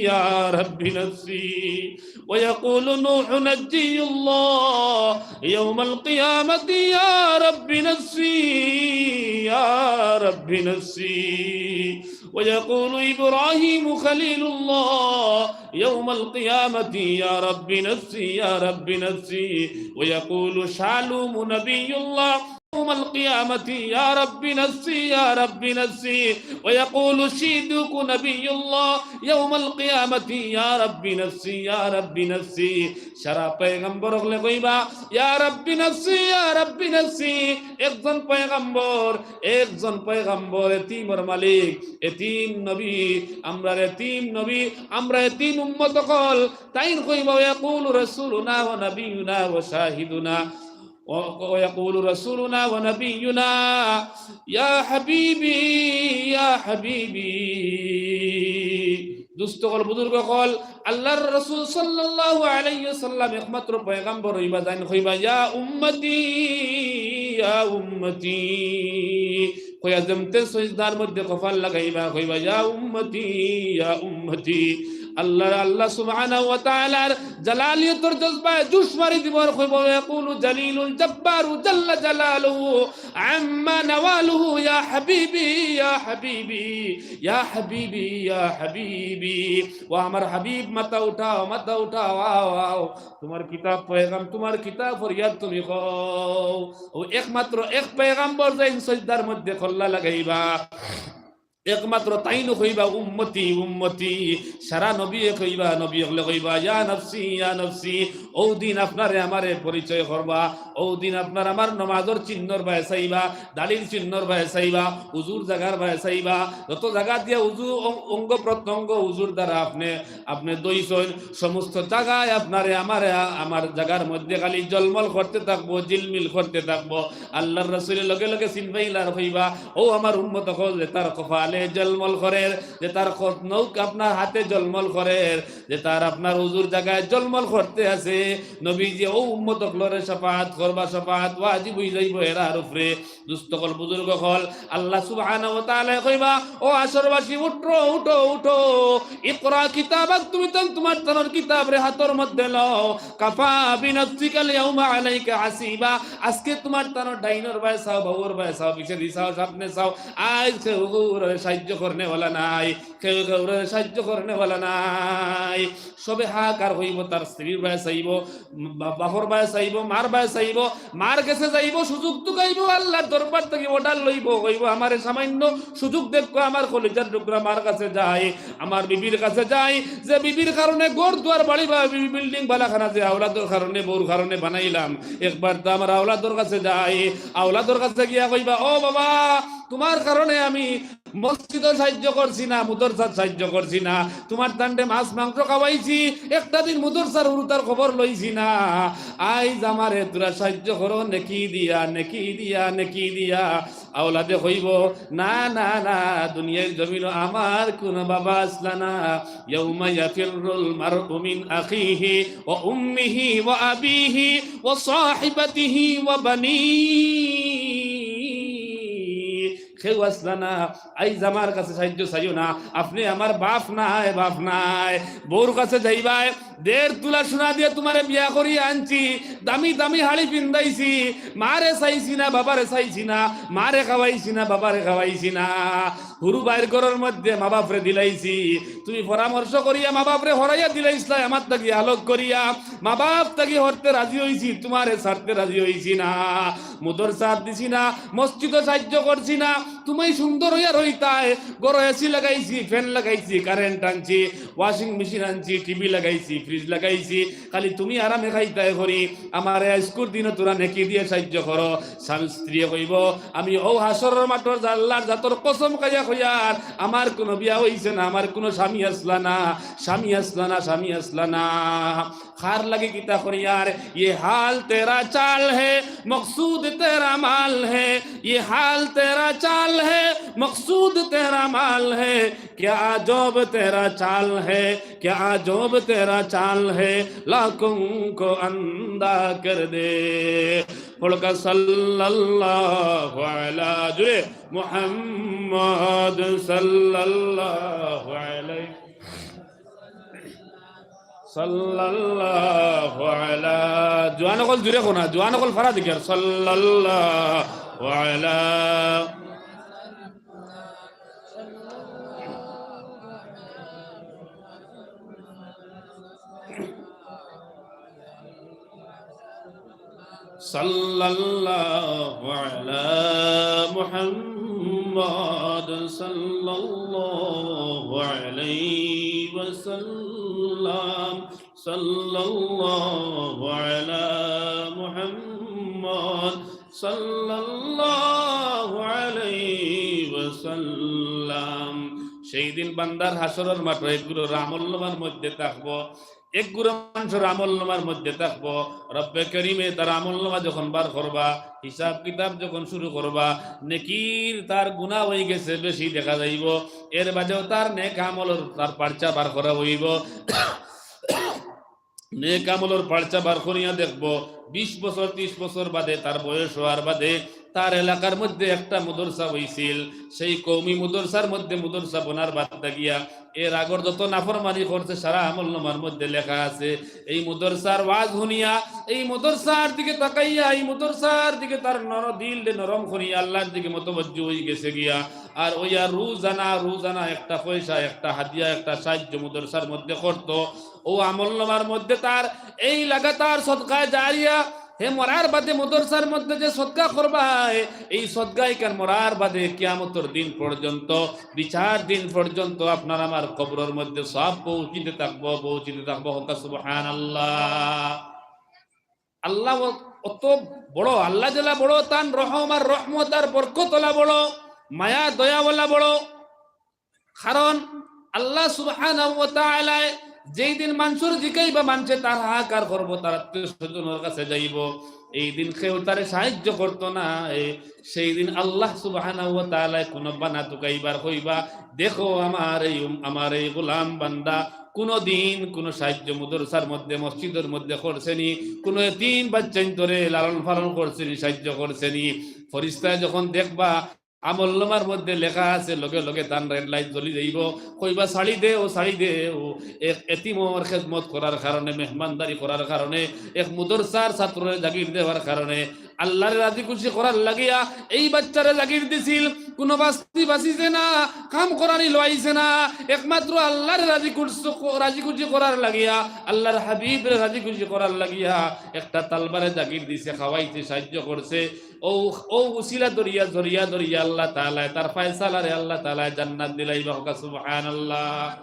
ইয়া রাব্বি নাফসি ওয়া ইয়াকুলু নূহু নাজ্জিয়ুল্লাহ ইয়াউমাল কিয়ামাতি ইয়া রাব্বি নাফসি ইয়া রাব্বি নাফসি ওয়া ইয়াকুলু ইব্রাহিমু খলিলুল্লাহ ইয়াউমাল কিয়ামাতি ইয়া রাব্বি নাফসি ইয়া রাব্বি নাফসি ওয়া ইয়াকুলু শালুমু নাবিয়ুল্লাহ يوم القيامة يا رب نفسي يا رب نفسي، ويقول الصديق نبي الله يوم القيامة يا رب نفسي يا رب نفسي। সারা পয়গম্বর অকলে কইবা, ইয়া রাব্বি নাফসি, ইয়া রাব্বি নাফসি। একজন পয়গম্বর, একজন পয়গম্বর, এতিমর মালিক, এতিম নবী, আমরার এতিম নবী, আমরার এতিম উম্মত অকল, তাইন কইবা, ويقول رسولنا ونبينا وشاهدنا و-، ويقول رسولنا ونبينا يا حبيبي يا حبيبي। দুস্ত অকল, বুজুর্গ অকল, আল্লাহর রাসূল সাল্লাল্লাহু আলাইহি ওয়াসাল্লাম একমাত্র পয়গম্বর অইবা, তাইন কইবা, ইয়া উম্মতি, ইয়া উম্মতি। কইয়া যেমতে সইজদার মধ্যে কপাল লাগাইবা, কইবা, ইয়া উম্মতি, ইয়া উম্মতি। আল্লাহ, আল্লাহ সুবহানাহু ওয়া তাআলার জালালিয়তর জজবায় জোশ মারি দিবা আর কইবা, ويقول الجليل الجبار جل جلاله عم نواله يا حبيبي يا حبيبي يا حبيبي يا حبيبي। ও আমার হাবিব, মাথা উঠাও, মাথা উঠাও, আও, আও। তুমার কিতা পয়গাম, তুমার কিতা ফরিয়াদ তুমি কও। ও একমাত্র এক পয়গাম্বর যেইন সইজদার মধ্যে কল্লা লাগাইবা, একমাত্র তাইনউ কইবা, উম্মতি, উম্মতি। সারা নবীয়ে কইবা, নবী অকলে কইবা, ইয়া নাফসি, ইয়া নাফসি। অউ দিন আপনারে আমারে পরিচয় করবা, অউ দিন আপনার আমার নমাজর চিহ্নর বায় চাইবা, দাড়ির চিহ্নর বায় চাইবা, উজুর জাগার বায় চাইবা। যত জাগা দিয়া উজু, অং-, অঙ্গ প্রত্যঙ্গ উজুর দ্বারা আপনে, আপনে ধইছইন, সমস্ত জাগায় আপনারে আমারে, আমার জাগার মধ্যে খালি জলমল করতে থাকবো, ঝিলমিল করতে থাকবো। আল্লাহর রাসূলে লগে লগে চিনবাইলা আর কইবা, ও আমার উম্মত অকল, যেতার কপালে জলমল করের, যেতার খ-, নখ আপনার হাতে জলমল করের, যেতার আপনার উজুর জাগায় জলমল করতে আছে, নবীজি অউ উম্মত অকলরে শাফাআত করবা, শাফাআত ওয়াজিব অই যাইবো এরার উপরে। দুস্ত অকল, বুজুর্গ অকল, আল্লাহ সুবহানাহু ওয়া তাআলায় কইবা, ও হাশরবাসী, উঠো, উঠো, উঠো। ইকরা কিতাবাক, তুমি তান তুমার তানর কিতাবরে হাতর মধ্যে লও। কাফা বিনাফসিকাল ইয়াউমা আলাইকা হাসিবা। আজকে তুমার তানর ডাইনর বায় চাও, বাউর বায় চাও, পিছেদি চাও, সামনে চাও, আইজ কেউ কেউরে সাইয্য করনে ওয়ালা নাই, কেউ কেউরে সাইয্য করনে ওয়ালা নাই। সবে হাহাকার অইবো, তার স্ত্রীর বায় চাইবো, বা-, বাপর বায় চাইবো, মার বায় চাইবো, মার গেছে যাইবো, সুযোগ তুকাইবো, আল্লাহর দরবার থাকি order লইবো, কইবো, আমারে সামান্য সুযোগ দেউক্কা, আমার কলিজার টুকরা মার কাছে যাই, আমার বিবির কাছে যাই, যে বিবির কারণে ঘর দুয়ার বাড়ি বা বি-, building বালাখানা যে আওলাদর কারণে, বউর কারণে বানাইলাম, একবার তো আমার আওলাদর কাছে যাই, আওলাদর কাছে গিয়া কইবা, ও বাবা, তুমার কারণে আমি মসজিদও সাইয্য করছি না, মুদরসাত সাইয্য করছি না, তুমার তানরে মাছ মাংস খাওয়াইছি, একটা দিন মুদরসার হুরুতার খবর লইছি না। আইজ আমারে তুরা সাইয্য করো নেকি দিয়া, নেকি দিয়া, নেকি দিয়া। আওলাদে কইবো, না, না, না, দুনিয়ার জমিনো আমার কুনু বাবা আছলা না। ইয়াউমা ইয়াফিররুল মারউ মিন আখিহি ওয়া উম্মিহি ওয়া আবিহি ওয়া সাহিবাতিহি ওয়া বানিহি। কেউ আছলা না, আইজ আমার কাছে সাইয্য চাইও না, আপনে আমার বাপ নায়, বাপ নায়। বউর কাছে যাইবায়, দেড় তুলা সোনা দিয়া তুমারে বিয়া করি আনছি, দামি দামি হাড়ি পিন্দাইছি, মারে চাইছি না, বাবারে চাইছি না, মারে খাওয়াইছি না, বাবারে খাওয়াইছি না। হুরু ভাইর ঘরর মধ্যে মা বাপরে দিলাইছি, তুমি পরামর্শ করিয়া মা বাপরে হরাইয়া দিলাইছলায় আমার থাকি আলগ করিয়া, মা বাপ থাকি হরতে রাজি অইছি, তুমারে ছাড়তে রাজি অইছি না। মুদরসাত দিছি না, মসজিদও সাইয্য করছি না, তুমি সুন্দর অইয়া রইতায়। ঘরো AC লাগাইছি, fan লাগাইছি, current আনছি, washing machine আনছি, TV লাগাইছি, fridge লাগাইছি, খালি তুমি আরামে খাইতায় করি। আমারে আইজকুর দিনো তুরা নেকি দিয়া সাইয্য করো। স্বামী স্ত্রীয়ে কইবো, আমি অউ হাশরর মাঠর আল্লাহর জাতর কসম খাইয়া কইয়ার, আমার কুনু বিয়া অইছে না, আমার কুনু স্বামী আছলা না, স্বামী আছলা না, স্বামী আছলা না। কার লাগি কিতা করিয়ার? ये हाल तेरा चाल है, मकसूद तेरा माल है। ये हाल तेरा चाल है, मकसूद तेरा माल है। क्या अजब तेरा चाल है, क्या अजब तेरा चाल है, लाखों को अंधा कर दे। পড়ো কা সাল্লাল্লাহু আলা, জুরে, মুহাম্মদ সাল্লাল্লাহু আলাইহি সাল্লাল্লাহু আলা, জোয়ান অকল জুরে কও না, জোয়ান অকল ফারা দিকে আর সাল্লাল্লাহু আলা। صلى الله على محمد، صلى الله عليه وسلم، صلى الله على محمد، صلى الله عليه وسلم। সেই দিন বান্দার হাশরর মাঠো এক গুরুর আমলনামার মধ্যে থাকবো, এক গুরু মানুষর আমলনামার মধ্যে থাকবো। রব্বে করিমে তার আমলনামা যখন বার করবা, হিসাব কিতাব যখন শুরু করবা, নেকির তার গুনা অই গেছে বেশি দেখা যাইবো, এর বাদেও তার নেক আমলর তার পার্চা বার করা অইবো। নেক আমলর পার্চা বার করিয়া দেখবো, বিশ বছর, ত্রিশ বছর বাদে, তার বয়স অওয়ার বাদে, তার এলাকার মধ্যে একটা মাদ্রাসা অইছিল। সেই কওমি মাদ্রাসার মধ্যে মাদ্রাসা বনার বাদ দিয়া এর আগর যত নাফরমানি করছে, সারা আমলনামার মধ্যে লেখা আছে। এই মাদ্রাসার ওয়াজ হুনিয়া, এই মাদ্রাসার দিকে তাকাইয়া, এই মাদ্রাসার দিকে তার নর-, দিলরে নরম করিয়া আল্লাহর দিকে মতবজ্জ অই গেছে গিয়া। আর অইয়া রোজানা, রোজানা একটা পয়সা, একটা হাদিয়া, একটা সাহায্য মাদ্রাসার মধ্যে করতো। অউ আমলনামার মধ্যে তার এই লাগাতার সদকায়ে জারিয়া, হে মরার বাদে মাদ্রাসার মধ্যে যে সদকা করবায়, এই সদকা ইখান মরার বাদে কিয়ামতর দিন পর্যন্ত, বিচার দিন পর্যন্ত আপনার আমার কবরর মধ্যে সওয়াব পৌঁছিতে থাকবো, পৌঁছিতে থাকবো। কউক্কা সুবহানাল্লাহ। আল্লাহ অ-, অত বড়, আল্লাহ যেলা বড়, তান রহম আর রহমত আর বরকত অলা বড়, মায়া দয়া অলা বড়। কারণ আল্লাহ সুবহানাহু ওয়া তাআলায় যেই দিন মানষর জিকাইবা, মানষে তার হাহাকার করবো, তার আত্মীয় স্বজনর কাছে যাইবো, এই দিন কেউ তারে সাহায্য করতো না। এ, সেই দিন আল্লাহ সুবহানাহু ওয়া তাআলায় কুনু বানা তুকাইবার কইবা, "দেখো আমার এই উম-, আমার এই গোলাম বান্দা কুনু দিন কুনু সাহায্য মাদ্রাসার মধ্যে, মসজিদর মধ্যে করছেনি, কুনু এতিম বাচ্চাইন্তরে লালন পালন করছেনি, সাহায্য করছেনি।" ফিরিস্তায় যখন দেখবা, আমলনামার মধ্যে লেখা আছে, লগে লগে তান red light জ্বলি যাইবো। কইবা, "ছাড়ি দেও, ছাড়ি দেও।" এক এতিমর খেদমত করার কারণে, মেহমানদারি করার কারণে, এক মাদ্রাসার ছাত্ররে জাগির দেওয়ার কারণে, আল্লাহরে রাজি খুশি করার লাগিয়া এই বাচ্চারে জাগির দিছিল। কুনু বাস্তি বাঁচিছে না, কাম করানি লইছে না, একমাত্র আল্লাহরে রাজি খুশ-, রাজি খুশি করার লাগিয়া, আল্লাহর হাবিবরে রাজি খুশি করার লাগিয়া একটা তালবারে জাগির দিছে, খাওয়াইছে, সাহায্য করছে। অউ, অউ উসিলা ধরিয়া, জরিয়া ধরিয়া আল্লাহ তাআলায় তার ফয়সালারে আল্লাহ তাআলায় জান্নাত দিলাইবা। কউক্কা সুবহানাল্লাহ।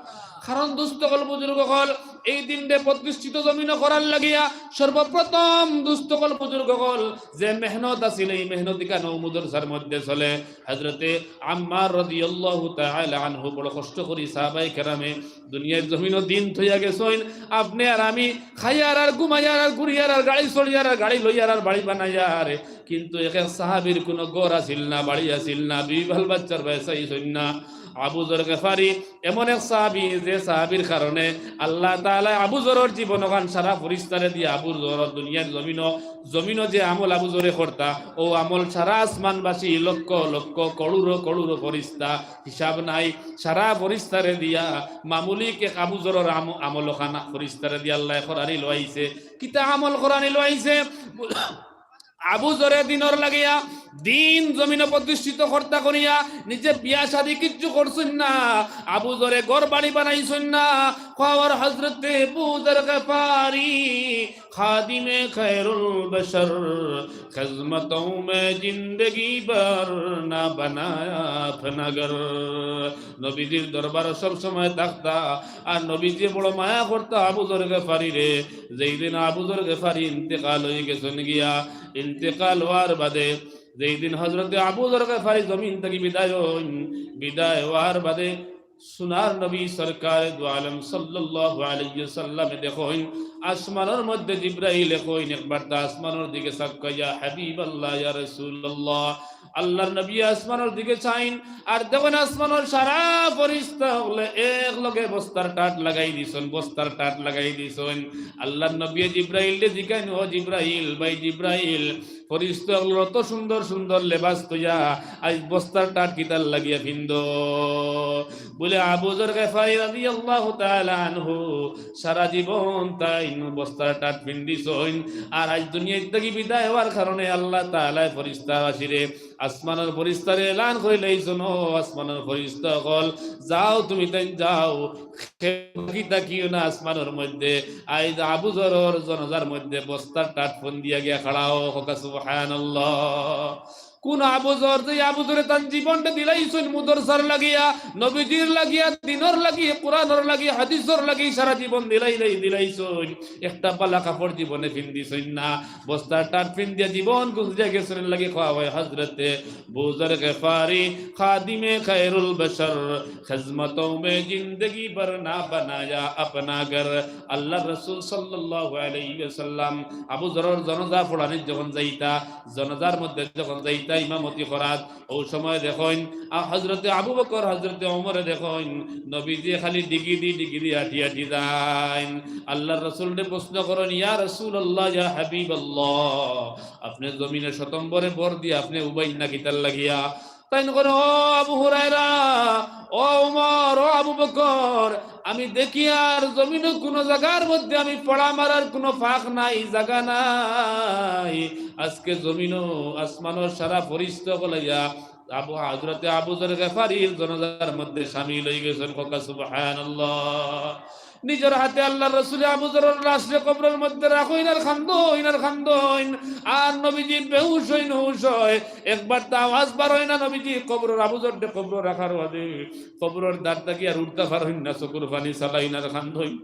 কারণ দোস্ত অকল, বুজুর্গ অকল, এই দিনরে প্রতিষ্ঠিত জমিনো করার লাগিয়া সর্বপ্রথম দোস্ত অকল, বুজুর্গ অকল, যে মেহনত আছিল, এই মেহনত ইখান অউ মাদ্রাসার মধ্যে চলে। হযরতে আম্মার রাদিয়াল্লাহু তাআলা আনহু বড় কষ্ট করি সাহাবায়ে কেরামে দুনিয়ার জমিনো দিন থইয়া গেছইন। আপনে আর আমি খাইয়ার আর ঘুমাইয়ার আর ঘুরিয়ার আর গাড়ি চড়িয়ার আর গাড়ি লইয়ার আর বাড়ি বানাইয়ার, কিন্তু এক এক সাহাবীর কুনু ঘর আছিল না, বাড়ি আছিল না, দুই বাল বাচ্চার বায় চাইছইন না। আবু যর গিফারি এমন এক সাহাবী, যে সাহাবীর কারণে আল্লাহ তাআলায় আবু যরর জীবন অখান সারা ফিরিস্তারে দিয়া আবু যরর দুনিয়ার জমিনো, জমিনো যে আমল আবু যরে করতা, অউ আমল সারা আসমানবাসী লক্ষ লক্ষ করোড়ো করোড়ো ফিরিস্তা, হিসাব নাই, সারা ফিরিস্তারে দিয়া মামুলি এক আবু যরর আম-, আমল অখান ফিরিস্তারে দিয়া আল্লায় করানি লইছে। কিতা আমল করানি লইছে? আবু যরে দিনর লাগিয়া, দিন জমিনো প্রতিষ্ঠিত কর্তা করিয়া নিজে বিয়া শাদী কিচ্ছু করছইন না। আবু যরে ঘর বাড়ি বানাইছইন না। কওয়ার হযরতে আবু যর গিফারি খাদিমে খায়রুল বশর, خدمتوں میں زندگی بھر نہ بنایا اپنا گھر। নবীজির দরবারো সব সময় থাকতা, আর নবীজিয়ে বড় মায়া করতা আবু যর গিফারিরে। যেই দিন আবু যর গিফারি ইন্তেকাল অই গেছইন গিয়া, ইন্তেকাল অওয়ার বাদে, যেই দিন হযরতে আবু যর গিফারি জমিন থাকি বিদায় অইন, বিদায় অওয়ার বাদে সোনার নবী সরকারে দু আলম সাল্লাল্লাহু আলাইহি ওয়াসাল্লামে দেখইন, আসমানর মধ্যে জিব্রাইলে কইন, একবার তা আসমানর দিকে চাউক্কা, ইয়া হাবিবাল্লাহ, ইয়া রাসূলুল্লাহ। আল্লাহর নবী আসমানর দিকে চাইন, আর দেখইন আসমানর সারা ফিরিস্তা অকলে এক লগে বস্তার টাট লাগাই দিছইন, বস্তার টাট লাগাই দিছইন। আল্লাহর নবী জিব্রাইলরে জিকাইন, "ও জিব্রাইল, ভাই জিব্রাইল, ফিরিস্তা অকলর অত সুন্দর সুন্দর লেবাস থইয়া আইজ বস্তার টাট কিতার লাগিয়া ফিন্দো?" বুলে, আবু যর গিফারি রাদিয়াল্লাহু তাআলা আনহু সারা জীবন তাইন বস্তার টাট ফিন্দিছইন, আর আইজ দুনিয়া থাকি বিদায় অওয়ার কারণে আল্লাহ তাআলায় ফিরিস্তাবাসীরে আসমানর ফিরিস্তারে এলান করিলাইছইন, "ও আসমানর ফিরিস্তা অকল, যাও তুমি তাইন যাও, কেউ বাকি থাকিও না আসমানর মধ্যে। আইজ আবু জরর জনাজার মধ্যে বস্তার টাট ফন্দিয়া গিয়া খাড়াও।" কউক্কা সুবহানাল্লাহ। কুন আবু জর? যে আবু জরে তান জীবনটা দিলাইছইন মুদরসার লাগিয়া, নবীজির লাগিয়া, দিনর লাগি, কোরআনর লাগি, হাদিসর লাগি সারা জীবন দিলাইলাই দিলাইছইন। একটা বালা কাপড় জীবনে ফিন্দিছইন না। বস্তার টাট ফিন্দিয়া জীবন গুজরিয়া গেছইন, এর লাগি কওয়া অয় হযরতে আবু জর গিফারি, খাদিমে খায়রুল বশর, খিদমতোঁ মে জিন্দেগি ভর না বানায়া আপনা ঘর। আল্লাহর রাসূল সাল্লাল্লাহু আলাইহি ওয়াসাল্লাম আবু জরর জনাজা পড়ানিত যখন যাইতা, জনাজার মধ্যে যখন যাইতা ইমামতি করাত, অউ সময় দেখইন, আ, হযরতে আবু বকর, হযরতে ওমরে দেখইন, নবীজি খালি ডিগিদি ডিগিদি আটি আটি যাইন। আল্লাহর রাসূলরে প্রশ্ন করইন, "ইয়া রাসূলুল্লাহ, ইয়া হাবিবাল্লাহ, আপনে জমিনে শতম্বরে ভর দিয়া আপনে উবাইন না কিতার লাগিয়া?" তাইন কইন, "ও আবু হুরায়রা, ও ওমর, ও আবু বকর, আমি দেখিয়ার জমিনো কুনু জাগার মধ্যে আমি পড়া মারার কুনু ফাঁক নাই, জাগা নাই। আজকে জমিনো আসমানর সারা ফিরিস্তা অকল আইয়া আবু, হযরতে আবু জর গিফারির জনাজার মধ্যে শামিল অইগেছইন।" কউক্কা সুবহানাল্লাহ। নিজর হাতে আল্লাহর রাসূলে আবু জরর লাশরে কবরর মধ্যে রাখইন আর কান্দইন আর কান্দইন। আর নবীজি বেহুশ অইন, হুশ অয়। একবার তো আওয়াজ বার অয় না, নবীজি কবরর, আবু জররে কবরো রাখার বাদে কবরর ধার থাকি আর উঠতা পারইন না, চকুর পানি ছাড়ইন আর কান্দইন।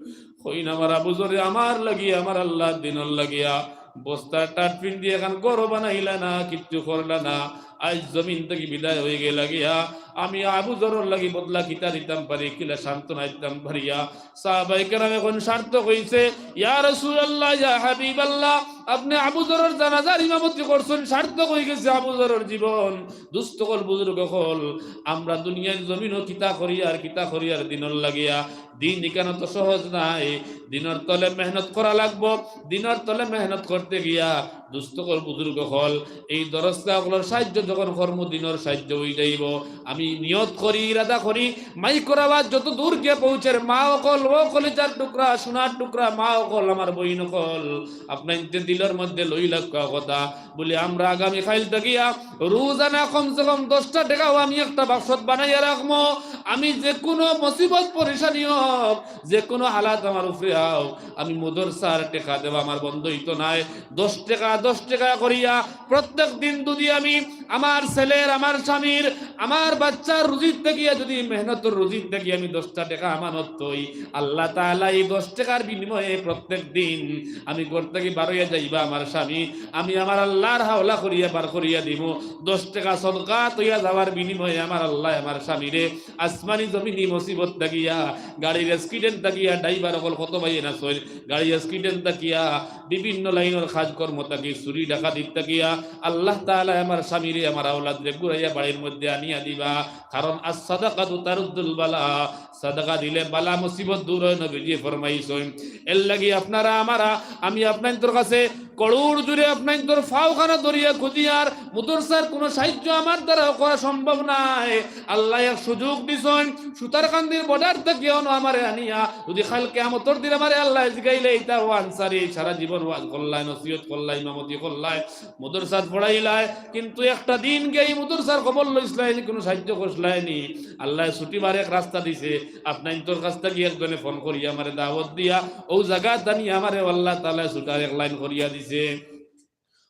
কইন, "আমার আবু জরে আমার লাগি, আমার আল্লাহর দিনর লাগিয়া বস্তার টাট ফিন্দি একখান ঘর বানাইলা না, কিচ্ছু করলা না। আইজ জমিন থাকি বিদায় অইগেলা গিয়া। আমি আবু জরর লাগি বদলা কিতা দিতাম পারি, কিলা সান্ত্বনা দিতাম পারিয়া?" সাহাবায়ে কেরামে কইন, "সার্থক অইছে, ইয়া রাসূলুল্লাহ, ইয়া হাবিবাল্লাহ, আপনে আবু জরর জানাজার ইমামতি করছইন, সার্থক অইগেছে আবু জরর জীবন।" দুস্ত অকল, বুজুর্গ অকল, আমরা দুনিয়ার জমিনো কিতা করিয়ার, কিতা করিয়ার দিনর লাগিয়া, দিন ইখান তো সহজ নায়। দিনর তলে মেহনত করা লাগবো, দিনর তলে মেহনত করতে গিয়া দুস্ত অকল, বুজুর্গ অকল, এই দরসগাহ অকলর সাহায্য যখন করমু, দিনর সাহায্য অই যাইবো। আমি নিয়ত করি, ইরাদা করি, মাইকর আওয়াজ যত দূর গিয়া পৌঁছের, মা অকল, ও কলিজার টুকরা, সোনার টুকরা, মা অকল, আমার বইন অকল, আপনাইনতে দিলর মধ্যে লইলাউক্কা কথা, বুলি আমরা আগামী কাইল থাকিয়া রোজানা কমসে কম দশটা টেকাও আমি একটা বাক্সত বানাইয়া রাখমু। আমি যেকুনু মুসিবত পেরেশানি অউক, যেকুনু হালাত আমার উপরে অউক, আমি মাদ্রাসার টেকা দেওয়া আমার বন্ধ অইতো নায়। দশ টেকা, দশ টেকা করিয়া প্রত্যেক দিন যদি আমি আমার ছেলের, আমার স্বামীর, আমার বাচ্চার রুজির থাকিয়া, যদি মেহনতর রুজির থাকিয়া আমি দশটা টেকা আমানত থই, আল্লাহ তাআলা এই দশ টেকার বিনিময়ে প্রত্যেক দিন আমি ঘর থাকি বার অইয়া যাইবা আমার স্বামী, আমি আমার আল্লাহর হাওলা করিয়া বার করিয়া দিমু। দশ টেকা সদকা থইয়া যাওয়ার বিনিময়ে আমার আল্লায় আমার স্বামীরে আসমানি জমিনি মুসিবত থাকিয়া, গাড়ির accident থাকিয়া, driver অকল কত ভাইয়ে না ছইন, গাড়ির accident থাকিয়া, বিভিন্ন লাইনর কাজকর্ম থাকি, চুরি ডাকাতির থাকিয়া, আল্লাহ তাআলায় আমার স্বামীরে, আমার আওলাদরে ঘুরাইয়া বাড়ির মধ্যে আনিয়া দিবা। কারণ আস-সাদাকাতু তারুদ্দুল বালা, সাদাকা দিলে বালা মুসিবত দূর অয়, নবীজি ফরমাইছইন। এর লাগি আপনারা, আমারা, আমি আপনাইনতর কাছে করুর জুরে আপনাইনতর পাওখানা ধরিয়া খুঁজিয়ার, মাদ্রাসার কুনু সাহায্য আমার দ্বারা করা সম্ভব নায়। আল্লায় এক সুযোগ দিছইন, সুতারকান্দির border থাকিয়া অনো আমারে আনিয়া, যদি কাইল কিয়ামতর দিন আমারে আল্লায় জিগাইলে, "ইতা ও আনসারী, সারা জীবন ওয়াজ করলায়, নসিহত করলায়, ইমামতি করলায়, মাদ্রাসাত পড়াইলায়, কিন্তু একটা দিন গিয়া ই মাদ্রাসার খবর লইছলায় নি, কুনু সাহায্য করছলায় নি?" আল্লায় ছুটিবার এক রাস্তা দিছে, আপনাইনতর কাছ থাকি একজনে ফোন করিয়া আমারে দাওয়াত দিয়া অউ জাগাত আনিয়া আমারে আল্লাহ তাআলায় ছুটার এক লাইন করিয়া দিছে।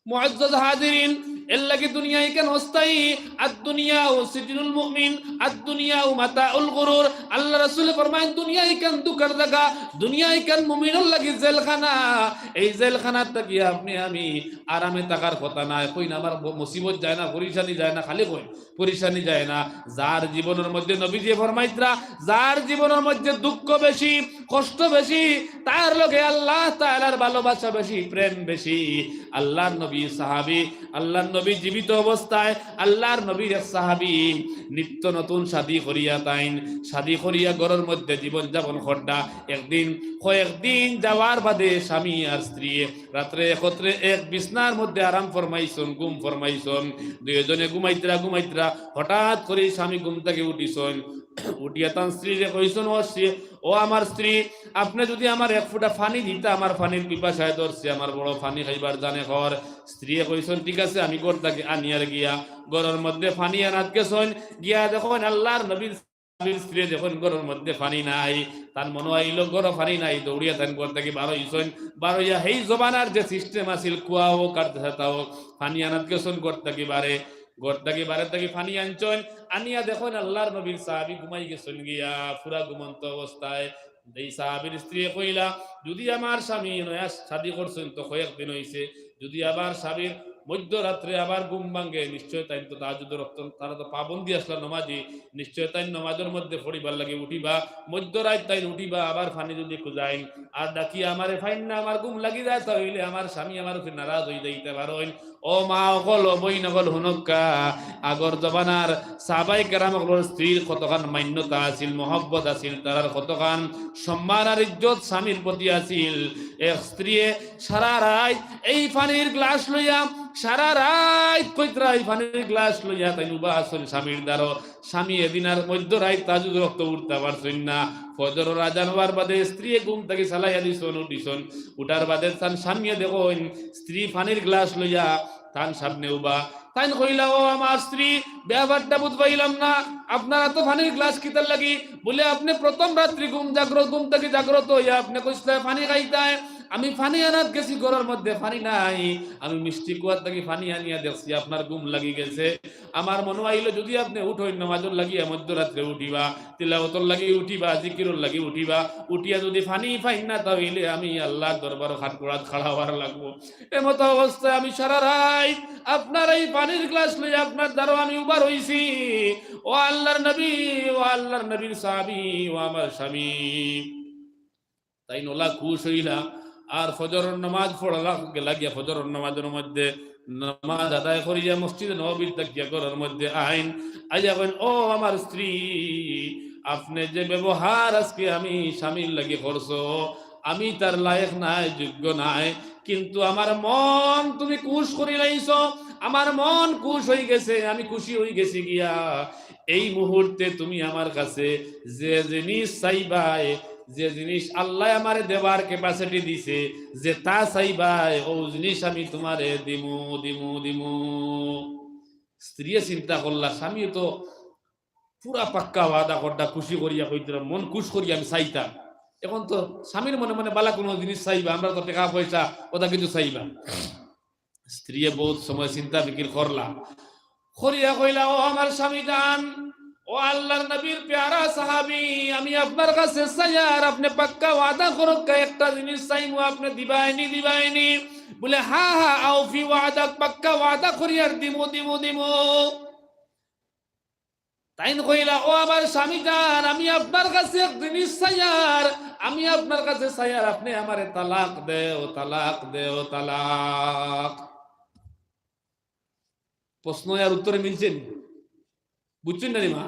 মুআজ্জাজ হাজিরিন, এর লাগি দুনিয়া ইখান অস্থায়ী, আদ-দুনিয়াউ সিজনুল মুমিন, আদ-দুনিয়াউ মাতাউল গুরুর। আল্লাহর রাসূলে ফরমাইন, দুনিয়া ইখান ধুকার জাগা, দুনিয়া ইখান মুমিনর লাগি জেলখানা। এই জেলখানাত থাকিয়া আপনে আমি আরামে থাকার কথা নায়। কইন আমার ব-, মুসিবত যায় না, পেরেশানি যায় না, খালি কইন পেরেশানি যায় না। যার জীবনর মধ্যে নবীজি ফরমাইতরা, যার জীবনর মধ্যে দুঃখ বেশি, কষ্ট বেশি, তার লগে আল্লাহ তাআলার ভালোবাসা বেশি, প্রেম বেশি। আল্লাহর নবী সাহাবী, আল্লাহর নবী জীবিত অবস্থায় আল্লাহর নবীর এক সাহাবী নিত্য নতুন শাদী করিয়া তাইন, শাদী করিয়া ঘরর মধ্যে জীবন যাপন কররা। একদিন, কয়েকদিন যাওয়ার বাদে স্বামী আর স্ত্রী রাত্রে একত্রে এক বিছনার মধ্যে আরাম ফরমাইছইন, ঘুম ফরমাইছইন। দুইওজনে ঘুমাইতরা, ঘুমাইতরা, হঠাৎ করি স্বামী ঘুম থাকি উঠিছইন। উঠিয়া তান স্ত্রীরে কইছইন, "ও স্ত্রী, ও আমার স্ত্রী, আপনে যুদি আমার এক ফুটা পানি দিতা, আমার পানির পিপাসায় ধরছে, আমার বড় পানি খাইবার জানে কর।" স্ত্রীয়ে কইছইন, "ঠিক আছে, আমি ঘর থাকি আনিয়ার।" গিয়া ঘরর মধ্যে পানি আনাত গেছইন, গিয়া দেখইন আল্লার নবীর সাহাবীর স্ত্রী দেখইন ঘরর মধ্যে পানি নাই, তান মনো অইলো ঘরো পানি নাই, দৌড়িয়া তাইন ঘর থাকি বার অইছইন। বার অইয়া হেই জমানার যে system আছিল, কুয়া অউক আর যেতা অউক, পানি আনাত গেছইন ঘর থাকি বারে, ঘর থাকি বারে থাকি পানি আনছইন, আনিয়া দেখইন আল্লার নবীর সাহাবী ঘুমাই গেছইন গিয়া, পুরা ঘুমন্ত অবস্থায়। এই সাহাবীর স্ত্রীয়ে কইলা, "যুদি আমার স্বামী নয়া শাদি করছইন তো কয়েকদিন অইছে, যুদি আমার স্বামীর মধ্যরাত্রে আবার ঘুম ভাঙ্গে, নিশ্চয় তাইন তো তাহাজ্জুদর অক্ত, তারা তো পাবন্দি আছলা নমাজি, নিশ্চয় তাইন নমাজর মধ্যে পড়িবার লাগি উঠিবা, মধ্যরাইত তাইন উঠিবা, আবার পানি যুদি খুজাইন, আর ডাকি আমারে পাইন না, আমার ঘুম লাগি যায়, তা অইলে আমার স্বামী আমার উপরে নারাজ অই যাইতা পারইন।" ও মা অকল, ও বইন অকল, হুনউক্কা, আগর জমানার সাহাবায়ে কেরাম অকলর স্ত্রীর কতখান মান্যতা আছিল, মহব্বত আছিল, তারার কতখান সম্মান আর ইজ্জত স্বামীর প্রতি আছিল। এক স্ত্রীয়ে সারা রাইত এই পানির গ্লাস লইয়া, সারা রাইত কইতরা এই পানির গ্লাস লইয়া তাইন উবা আছইন স্বামীর দ্বারো। স্বামী এদিন আর মধ্যরাইত তাহাজ্জুদর অক্ত উঠতা পারছইন না। ফজরর আজান অওয়ার বাদে স্ত্রীয়ে ঘুম থাকি চালাইয়া দিছইন, উঠিছইন। উঠার বাদে তান স্বামীয়ে দেখইন স্ত্রী পানির গ্লাস লইয়া তান সামনে উবা। তাইন কইলা, "ও আমার স্ত্রী, ব্যাপারটা বুঝ পাইলাম না, আপনারা তো পানির গ্লাস কিতার লাগি?" বুলে, "আপনে প্রথম রাত্রি ঘুম জাগ্রত, ঘুম থাকি জাগ্রত অইয়া আপনে কইছলা পানি খাইতায়, আমি পানি আনাত গেছি, ঘরর মধ্যে পানি নাই, আমি মিষ্টি কুয়ার থাকি পানি আনিয়া দেখছি আপনার ঘুম লাগি গেছে, আমার মনো অইলো যুদি আপনে উঠইন নমাজর লাগিয়া মধ্যরাত্রে উঠিবা, তিলাওয়াতর লাগি উঠিবা, জিকিরর লাগি উঠিবা, উঠিয়া যুদি পানি পাইন না তা অইলে আমি আল্লার দরবারো কাঠগড়াত খাড়া অওয়ার লাগবো।" এমত অবস্থায় আমি সারা রাইত আপনার এই পানির গ্লাস লইয়া আপনার দ্বারো আমি উবা রইছি। ও আল্লার নবী, ও আল্লার নবীর সাহাবী, ও আমার স্বামী। তাইন অলা খুশ অইলা, আর ফজরর নমাজ পড়লা, গেলা গিয়া ফজরর নমাজর মধ্যে নমাজ আদায় করিয়া মসজিদে নববীত থাকিয়া ঘরর মধ্যে আইন, আইয়া কইন, "ও আমার স্ত্রী, আপনে যে ব্যবহার আজকে আমি স্বামীর লাগি করছো, আমি তার লায়েক নায়, যোগ্য নায়, কিন্তু আমার মন তুমি খুশ করিলাইছো, আমার মন খুশ অই গেছে, আমি খুশি অই গেছি গিয়া। এই মুহূর্তে তুমি আমার কাছে যে জিনিস চাইবায়, যে জিনিস আল্লায় আমারে দেবার capacity দিছে, যেতা চাইবায়, অউ জিনিস আমি তুমারে দিমু, দিমু, দিমু।" স্ত্রীয়ে চিন্তা করলা, স্বামীয়ে তো পুরা পাক্কা ওয়াদা কররা, খুশি করিয়া কইতরা, মন খুশ করিয়া আমি চাইতাম। এখন তো স্বামীর মনে মনে বালা কুনু জিনিস চাইবা, আমরা তো টেকা পয়সা, অতা কিছু চাইবা। স্ত্রীয়ে বউত সময় চিন্তা ফিকির করলা, করিয়া কইলা, "ও আমার স্বামী জান, ও আল্লার নবীর পেয়ারা সাহাবী, আমি আপনার কাছে চাইয়ার, আপনে পাক্কা ওয়াদা করউক্কা, একটা জিনিস চাইমু, আপনে দিবায়নি, দিবায়নি?" বুলে, "হা হা, আউফি ওয়াদাক, পাক্কা ওয়াদা করিয়ার দিমু, দিমু, দিমু।" তাইন কইলা, "ও আমার স্বামী জান, আমি আপনার কাছে এক জিনিস চাইয়ার, আমি আপনার কাছে চাইয়ার, আপনে আমারে তালাক দেও, তালাক দেও, তালাক।" প্রশ্ন আর উত্তরে মিলছে নি? বুঝছইন না নি মা?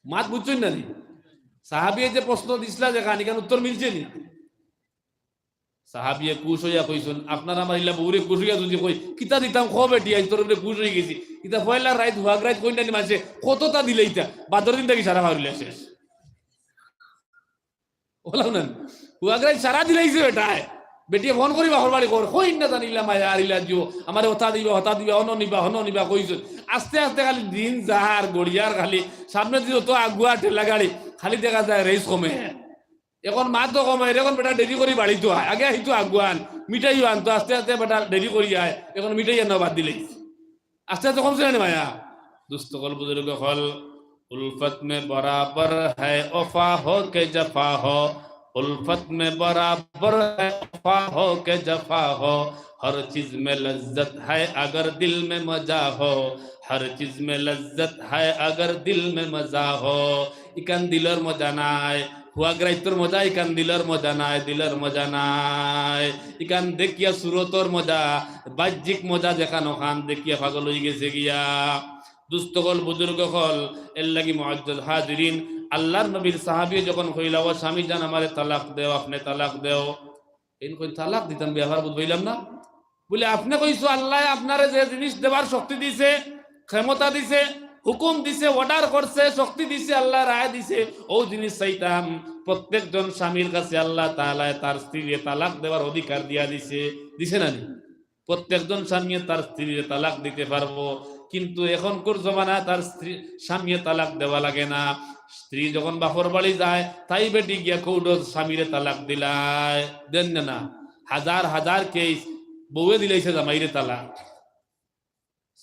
মাত বুঝছইন না নি? সাহাবিয়ে যে প্রশ্ন দিছলা যেখান, ইখান উত্তর মিলছে নি? সাহাবিয়ে খুশ অইয়া কইছইন, "আপনার আমার ইলা বউরে খুশ অইয়া যুদি কই, কিতা দিতাম কও বেটি, আইজ তোর উপরে খুশ অই গেছি।" ইতা পয়লা রাইত, হুয়াগ রাইত কইন না নি মানষে, কততা দিলাইতা, বাদর দিন থাকি সারা ফাউরিলা শেষ। অলাউ না নি? হুয়াগ রাইত সারা দিলাইছে বেটায়। বেটিয়ে ফোন করি বাপর বাড়ি কর, কইন না জানি ইলা মায়া আর ইলা জিও, আমারে অতা দিবা, হতা দিবা, অনো নিবা, হনো নিবা কইছইন। আস্তে আস্তে খালি দিন যার, গড়িয়ার খালি, সামনে দি যত আগুয়া ঠেলা গাড়ি, খালি দেখা যায় রেস কমে। এখন মাত তো কমায়, এখন বেটা দেরি করি বাড়িত আয়। আগে আইতো আগুয়ান, মিঠাইও আনতো, আস্তে আস্তে বেটা দেরি করি আয়, এখন মিঠাই আনা বাদ দিলাইছে। আস্তে আস্তে কমছে না নি মায়া? দুস্ত অকল, বুজুর্গ অকল, الفت میں برابر ہے وفا ہو کہ جفا ہو، الفت میں برابر ہے وفا ہو کہ جفا ہو، ہر چیز میں لذت ہے اگر دل میں مزہ ہو، ہر چیز میں لذت ہے اگر دل میں مزہ ہو۔ ইখান দিলর মজা নায়, হুয়াগ রাইতর মজা, ইখান দিলর মজা নায়, দিলর মজা নায়। ইখান দেখিয়া সুরতর মজা, বাহ্যিক মজা যেখান অখান দেখিয়া পাগল অই গেছে গিয়া। দুস্ত অকল, বুজুর্গ অকল, এরলাগি মুআজ্জাজ হাজিরিন, আল্লার নবীর সাহাবিয়ে যখন কইলা, "ও স্বামী জান, আমারে তালাক দেও, আপনে তালাক দেও।" এইন কইন, "তালাক দিতাম, ব্যাপার বুঝ পাইলাম না।" বুলে, "আপনে কইছো আল্লায় আপনারে যে জিনিস দেবার শক্তি দিছে, ক্ষমতা দিছে, হুকুম দিছে, অর্ডার করছে, শক্তি দিছে, আল্লায় রায় দিছে। অউ জিনিস চাইতাম, প্রত্যেকজন স্বামীর কাছে আল্লাহ তাআলায় তার স্ত্রীরে তালাক দেওয়ার অধিকার দিয়া দিছে, দিছে না নি? প্রত্যেকজন স্বামীয়ে তার স্ত্রীরে তালাক দিতে পারবো, কিন্তু এখনকুর জমানা তার স্ত্রী, স্বামীয়ে তালাক দেওয়া লাগে না। স্ত্রী যখন বাপর বাড়ি যায়, তাই বেটি গিয়া কোর্টো স্বামীরে তালাক দিলায়, দেন না না? হাজার হাজার কেস, বউয়ে দিলাইছে জামাইরে তালাক।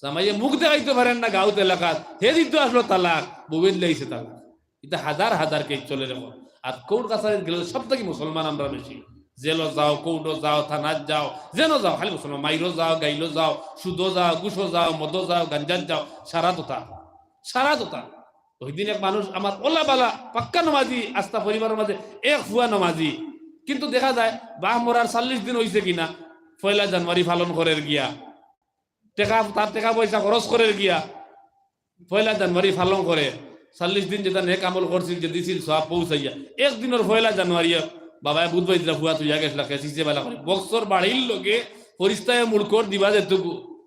জামাইয়ে মুখ দেখাইতো পারের না গাউত এলাকাত, হে দিতো আসলো তালাক, বউয়ে দিলাইছে তালাক। ইতা হাজার হাজার কেস চলের অখন। আর কোর্ট কাছারিত গেলে সব থাকি মুসলমান আমরা বেশি। জেলো যাও, কোর্টো যাও, থানাত যাও, যেনো যাও, খালি মুসলমান। মাইরো যাও, গাইলো যাও, সুদো যাও, ঘুষো যাও, মদো যাও, গাঞ্জাত যাও, সারাত অতা, সারাত অতা। ওই দিন এক মানুষ আমার অলা বালা, পাক্কা নমাজি, আস্তা পরিবারর মাঝে এক ফুয়া নমাজি, কিন্তু দেখা যায় বাপ মরার চল্লিশ দিন অইছে কিনা, পয়লা জানুয়ারি পালন করের গিয়া, টেকা, তার টেকা পয়সা খরচ করের গিয়া, পয়লা জানুয়ারি পালন করে, চল্লিশ দিন যেটা নেক আমল করছিল, যে দিছিল সওয়াব পৌঁছাইয়া, একদিনর পয়লা জানুয়ারি বাবায় বুধ বাইদরা ফুয়া তুইয়া গেছলা, কেসিছে বালা করে। বক্সর বাড়ির লগে ফরিস্তায় মুড়কর দিবা যেটুকু।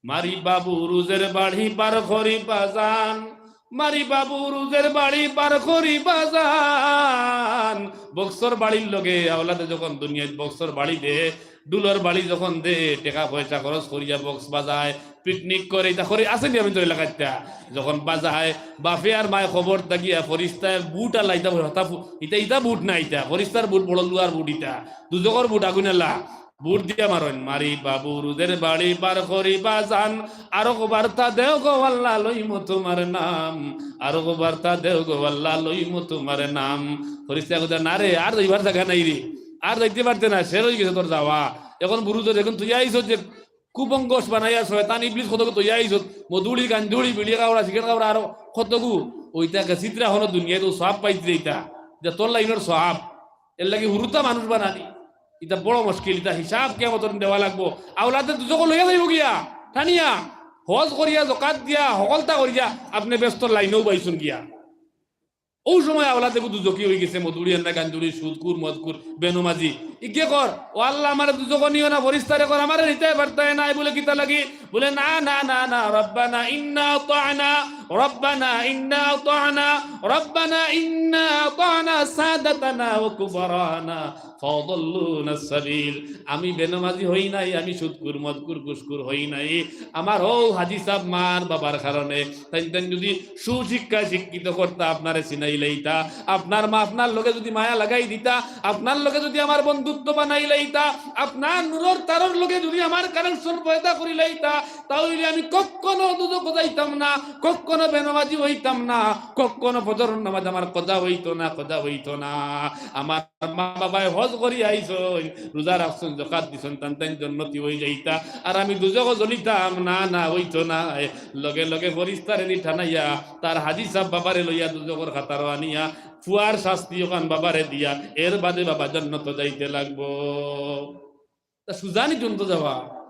মারি বাবু রুজের বাড়ি পার করি বাজান, মারি বাবু রুজের বাড়ি পার করি বাজান। বক্সর বাড়ির লগে আওলাদে যখন দুনিয়াত বক্সর বাড়ি দে, ডুলর বাড়ি যখন দে, টেকা পয়সা খরচ করিয়া বক্স বাজায়, পিকনিক করে, ইতা করে, আছে নি আমি তো এলাকাত ইতা। যখন বাজায়, বাপে আর মায়ে খবর থাকিয়া ফরিস্তায় বুট আর লাইতা, হতা ফু-, ইতা, ইতা বুট না ইতা, ফরিস্তার বুট বড় লুয়ার বুট ইতা, দুজখর বুট আগুনেলা, বুট দিয়া মারইন, মারি বাবু রুজের বাড়ি পার করি বাজান, আরো বার্তা দেও গো আল্লাহ লইমু তোমার নাম, আরো বার্তা দেও গো আল্লাহ লইমু তোমার নাম। ফরিস্তায় কইতা, না রে, আর যাইবার জাগা নাই রে, আর যাইতে পারতে না, শেষ অই গেছে তোর যাওয়া। এখন বুরুজর এখন তুই আইছস যে কুবংশ বানাইয়া শয়তান ইবলিস কতগু তৈয়া আইছত, মদুড়ি, গাঞ্জুড়ি, বিড়ি খাওরা, সিগারেট খাওরা, আরো কতগু। ওইটাকে চিত্রা হলো দুনিয়াত তো সওয়াব পাইতে ইতা, যে তোর লাইনর সওয়াব। এর লাগি হুরুতা মানুষ বানানি, ইটা বড় মুশকিল, ইটা হিসাব কিয়ামতর দিন দেওয়া লাগবো। আওলাদে দুজখো লইয়া যাইবো গিয়া, টানিয়া, হজ করিয়া, জকাত দিয়া, হকলতা করিয়া, আপনে বেহেস্তর লাইনেও বাইছুন গিয়া। অউ সময় আওলাদ এগু দুজখি অইগেছে, মদুড়ি, আন্না, গাঞ্জুড়ি, সুদখুর, মদখুর, বেনমাজি। ইগে কর, "ও আল্লাহ, আমারে দুজখো নিও না, ফরিস্তারে কর, আমারে নিতায় পারতায় নায়।" বুলে, "কিতা লাগি?" বুলে, "না, না, না, না, রব্বানা ইন্না আতানা, রব্বানা ইন্না আতানা, রব্বানা ইন্না আতানা সাদাতানা ওয়া কুবারানা ফাআদাল্লুনা সাবিল।" আমি বেনমাজি হই নাই, আমি সুদখুর, মদখুর, ঘুষখুর হই নাই। আমার হউ হাজি সাব মার বাবার কারণে তাইন, তাইন যদি সুশিক্ষায় শিক্ষিত করতা, আপনারে চিনাইলাইতা, আপনার মা আপনার লগে যদি মায়া লাগাই দিতা, আপনার লগে যদি আমার বন্ধুত্ব বানাইলাইতা, আপনার নূরর তারর লগে যদি আমার কানেকশন পয়দা করিলাইতা, তাইলে আমি কখনো দুজখো যাইতাম না, কখনো বেনমাজি হইতাম না, কখনো ফজরর নামাজ আমার কাজা হইতো না, কাজা হইতো না। আমার মা বাবায় হজ করি আইছইন, রোজা রাখছইন, জকাত দিছইন, তান তাইন জন্নতি অইযাইতা, আর আমি দুজখো জ্বলিতাম না, না, হইতো না। লগে লগে ফরিস্তারে দি টানাইয়া তার হাজি সাব বাবারে লইয়া দুজখর খাতারো আনিয়া ফুয়ার শাস্তি অখান বাবারে দিয়া এর বাদে বাবা জন্নতো যাইতে লাগবো। তা সুজানি জন্নতো যাওয়া।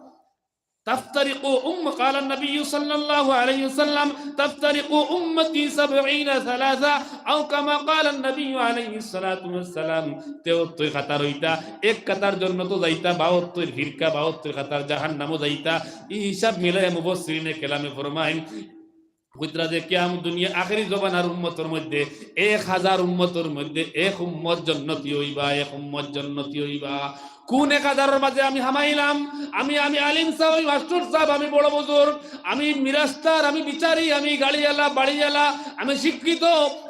তাফতারিকু উম্ম-, قال النبي صلى الله عليه وسلم: تفترق أمتي سبعين ثلاثة، أو كما قال النبي عليه الصلاة والسلام। তেহত্তর খাতার অইতা, এক খাতার জন্নতো যাইতা, বাহাত্তর ফিরকা, বাহাত্তর খাতার জাহান্নামো যাইতা। ই হিসাব মিলাইয়া মুফাসসিরিনে কেরামে ফরমাইন, কইতরা যে কিয়াম দুনিয়া আখেরি জমানার উম্মতর মধ্যে এক হাজার উম্মতর মধ্যে এক উম্মত জন্নতি অইবা, এক উম্মত জন্নতি অইবা। কোন এক হাজারর মাঝে আমি হামাইলাম? আমি, আমি আলিম সাব, আমি মাস্টর সাব, আমি বড় বুজুর্গ, আমি মিরাস্তার, আমি বিচারি, আমি গাড়িআলা, বাড়িআলা, আমি শিক্ষিত।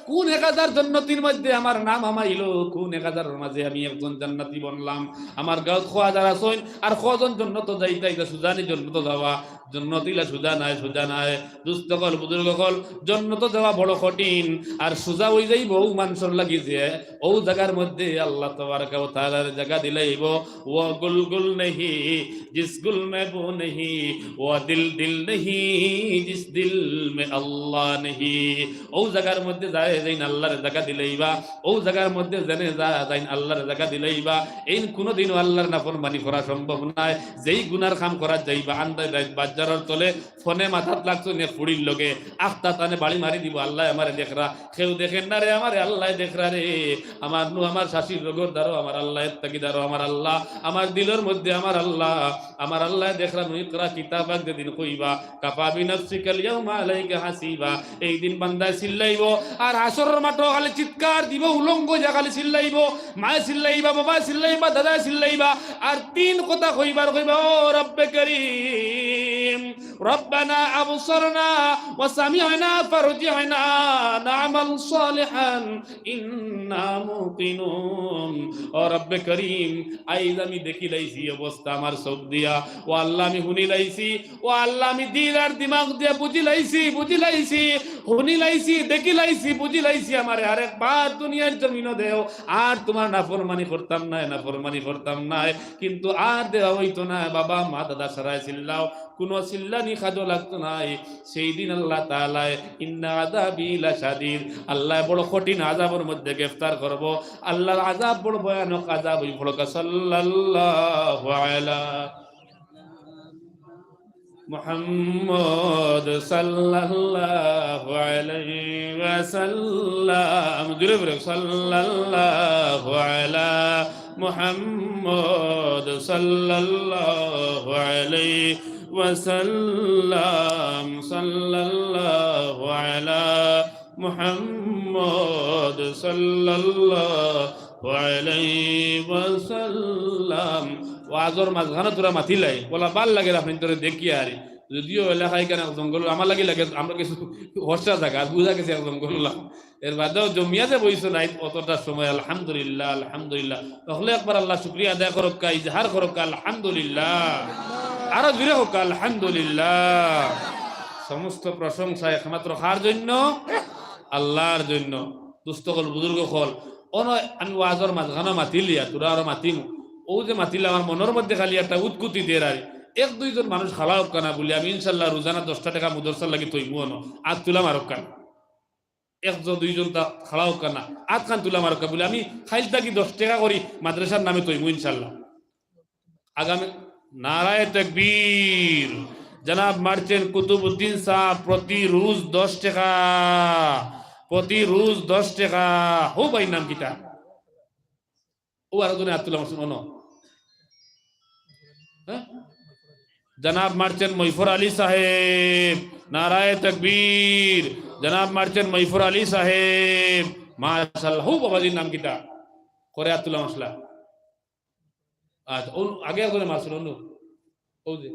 কোন এক হাজার জন্নতির মধ্যে আমার নাম হামাইলো? কোন এক হাজারর মাঝে আমি একজন জান্নাতি বনলাম? আমার গাউত কয় হাজার আছইন, আর কয়জন জন্নতো যাইতা, ইতা সুজানি জন্নতো যাওয়া। জন্নত ইলা সুজা নায়, সুজা নায়। দুস্ত অকল, বুজুর্গ অকল, জন্নতো যাওয়া বড় কঠিন। আর সুজা অইযাইবো অউ মানষর লাগি যে অউ জাগার মধ্যে আল্লাহ তাবারাকা ওয়া তাআলার জাগা দিলাইবো। वो गुल गुल नहीं जिस गुल में बू नहीं, वो दिल दिल नहीं जिस दिल में अल्लाह नहीं। অউ জাগার মধ্যে যায় যেইন আল্লাহর জাগা দিলাইবা, অউ জাগার মধ্যে যেনে যা-, যেইন আল্লাহর জাগা দিলাইবা, এইন কুনুদিনও আল্লাহর নাফরমানি করা সম্ভব নায়। যেই গুনার কাম করাত যাইবা, আন্দাজ রাইত বাজারর তলে ফোনে মাথাত লাগছো নে ফুড়ির লগে, আখতা তানে বাড়ি মারি দিবো, "আল্লায় আমারে দেখরা।" কেউ দেখের না রে, আমারে আল্লায় দেখরা রে। আমার নু আমার শাশির রোগর দ্বারো আমার আল্লায় তাকি দ্বারো আমার আল্লাহ, আমার দিলর মধ্যে আমার আল্লাহ, আমার আল্লায় দেখরা নু। ইকরা কিতাবাক যেদিন কইবা, কাফা বিনাফসিকাল ইয়াউমা আলাইকা হাসিবা। এই দিন বান্দায় চিল্লাইবো, আর হাশরর মাঠো খালি চিৎকার দিবো, উলঙ্গ অইয়া খালি চিল্লাইবো, মায় চিল্লাইবা, বাবায় চিল্লাইবা, দাদায় চিল্লাইবা, আর তিন কথা কইবার কইবা, "ও রব্বে করিম, রব্বানা আবসারনা ওয়া সামি'না ফারজি'না না'মাল সালিহান ইন্না মুকিনুন।" ও রব্বে করিম, আইজ আমি দেখিলাইছি অবস্থা আমার চোখ দিয়া। ও আল্লাহ, আমি হুনিলাইছি। ও আল্লাহ, আমি দিল আর দিমাগ দিয়া বুঝিলাইছি, বুঝিলাইছি, হুনিলাইছি, দেখিলাইছি, বুঝিলাইছি। আমারে আরেকবার দুনিয়ার জমিনো দেও। আর তুমার নাফরমানি করতাম নায়, নাফরমানি করতাম নায়। কিন্তু আর দেওয়া অইতো নায়। বাবা, মা, দাদা সারায় চিল্লাও। কুনু চিল্লানি কাজো লাগতো নায়। সেই দিন আল্লাহ তাআলায় ইন্না আযাবি লাশাদীদ, আল্লায় বড় কঠিন আযাবর মধ্যে গ্রেফতার করবো। আল্লাহর আযাব বড় ভয়ানক আযাব। অউ পড়ুক্কা সাল্লাল্লাহু আলা মুহাম্মদ সাল্লাল্লাহু আলাইহি ওয়াসাল্লাম। জোরে বলো, সাল্লাল্লাহু আলা মুহাম্মদ সাল্লাল্লাহু আলাইহি ওয়াসাল্লাম, সাল্লাল্লাহু আলা মুহাম্মদ সাল্লাল্লাহু আলাইহি ওয়াসাল্লাম। ওয়াজর মাঝখানো থুড়া মাতিলাই, অলা ভালা লাগের আপনাইনতরে দেখিয়া আরি। যদিও এলাকা ইখান এক জঙ্গল, আমার লাগি লাগে, আমরা কিছু হর্ষা জাগা, বুঝা গেছে এক জঙ্গল অলা। এর বাদেও জমিয়া যে বইছো নাই অতটা সময়, আলহামদুলিল্লাহ, আলহামদুলিল্লাহ। তাইলে একবার আল্লাহ শুকরিয়া আদায় করুক্কা, ইজহার করুক্কা, আলহামদুলিল্লাহ। আরো জোরে কউক্কা, আলহামদুলিল্লাহ। সমস্ত প্রশংসা একমাত্র কার জন্য? আল্লাহর জন্য। দোস্ত অকল, বুজুর্গ অকল, অনো আমি ওয়াজর মাঝখানো মাতিলিয়া, থুড়া আরো মাতিমু। অউ যে মাতিলে আমার মনর মধ্যে খালি একটা উতকুতি দের আর এক দুইজন মানুষ খাড়া অউক্কা না বুলি আমি ইনশাআল্লাহ রোজানা দশটা টেকা মুদরসার লাগি থইমু অনো। আত তুলা মারুক্কা না। এক জ-, দুইজন তা খাড়া অউক্কা না। আতখান তুলা মারুক্কা বুলি আমি কাইল থাকি দশ টেকা করি মাদ্রাসার নামে থইমু ইনশাআল্লাহ। আগামী নারায়ে তাকবীর। জনাব মারছেন কুতুবউদ্দিন সাব, প্রতি রোজ দশ টেকা, প্রতি রোজ দশ টেকা। হউ ভাইর নাম কিতা? অউ আরো জনে আত তুলা মারছইন, অনো। হ্যাঁ? জনাব মারছেন মৈফর আলী সাহেব, নারায়ে তাকবীর। জনাব মারছেন মৈফর আলী সাহেব, মাশাআল্লাহ। হউ বাবাজির নাম কিতা? করে আত তুলা মারছলা। আচ্ছা, অউ আগে একজনে মারছলা, অনো। অউ যে।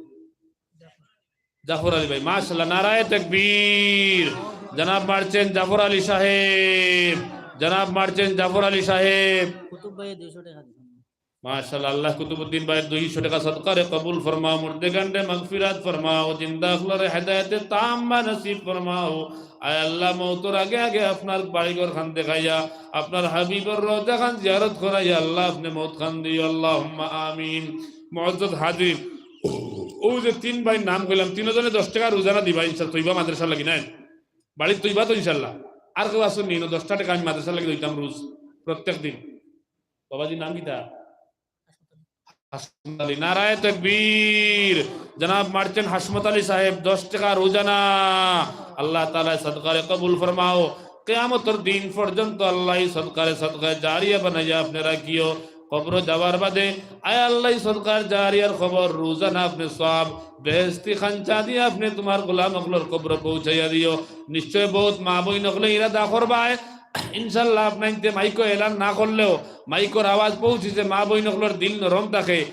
জাফর আলী ভাই, মাশাআল্লাহ, নারায়ে তাকবীর। জনাব মারছেন জাফর আলী সাহেব, জনাব মারছেন জাফর আলী সাহেব। কুতুব ভাইয়ে দুইশো টেকা দিছইন। মাশাআল্লাহ, আল্লাহ কুতুবউদ্দিন ভাইর দুইশো টেকা সদকারে কবুল ফরমাও, মুর্দেগানরে মাগফিরাত ফরমাও, জিন্দা অকলরে হেদায়েতে তাম্মা নসিব ফরমাও। আয় আল্লাহ, মউতর আগে আগে আপনার বাড়িঘর খান দেখাইয়া, আপনার হাবিবর রওজা খান জিয়ারত করাইয়া আল্লাহ আপনে মউত খান দিও, আল্লাহুম্মা আমিন। মুআজ্জাজ হাজিরিন, অউ যে তিন ভাইর নাম কইলাম, তিনজনে দশ টেকা রোজানা দিবা ইনশাআল্লাহ, তৈবা মাদ্রাসার লাগি নায়? বাড়িত তৈবা তো ইনশাআল্লাহ। আর কেউ আছইন নি? দশটা টেকা আমি মাদ্রাসার লাগি দিতাম রোজ, প্রত্যেক দিন। বাবাজির নাম কিতা? হাসমত আলী, নারায়ে তাকবীর। জনাব মারছেন হাসমত আলী সাহেব, দশ টেকা রোজানা। আল্লাহ তাআলায় সদকারে কবুল ফরমাও। কিয়ামতর দিন পর্যন্ত আল্লাহ ই সদকারে সদকায়ে জারিয়া বানাইয়া আপনে রাখিও। কবরো যাওয়ার বাদে, আয় আল্লাহ, ই সদকার জারিয়ার খবর রোজানা আপনে সওয়াব বেহেশতি খাঞ্চা দিয়া আপনে তুমার গোলাম অকলর কবরো পৌঁছাইয়া দিও। নিশ্চয় বউত মা বইন অকলে ইরাদা করবায়, ইনশাআল্লাহ, আপনাইনতে মাইকো এলান না করলেও মাইকর আওয়াজ পৌঁছিছে, মা বইন অকলর দিল নরম থাকে।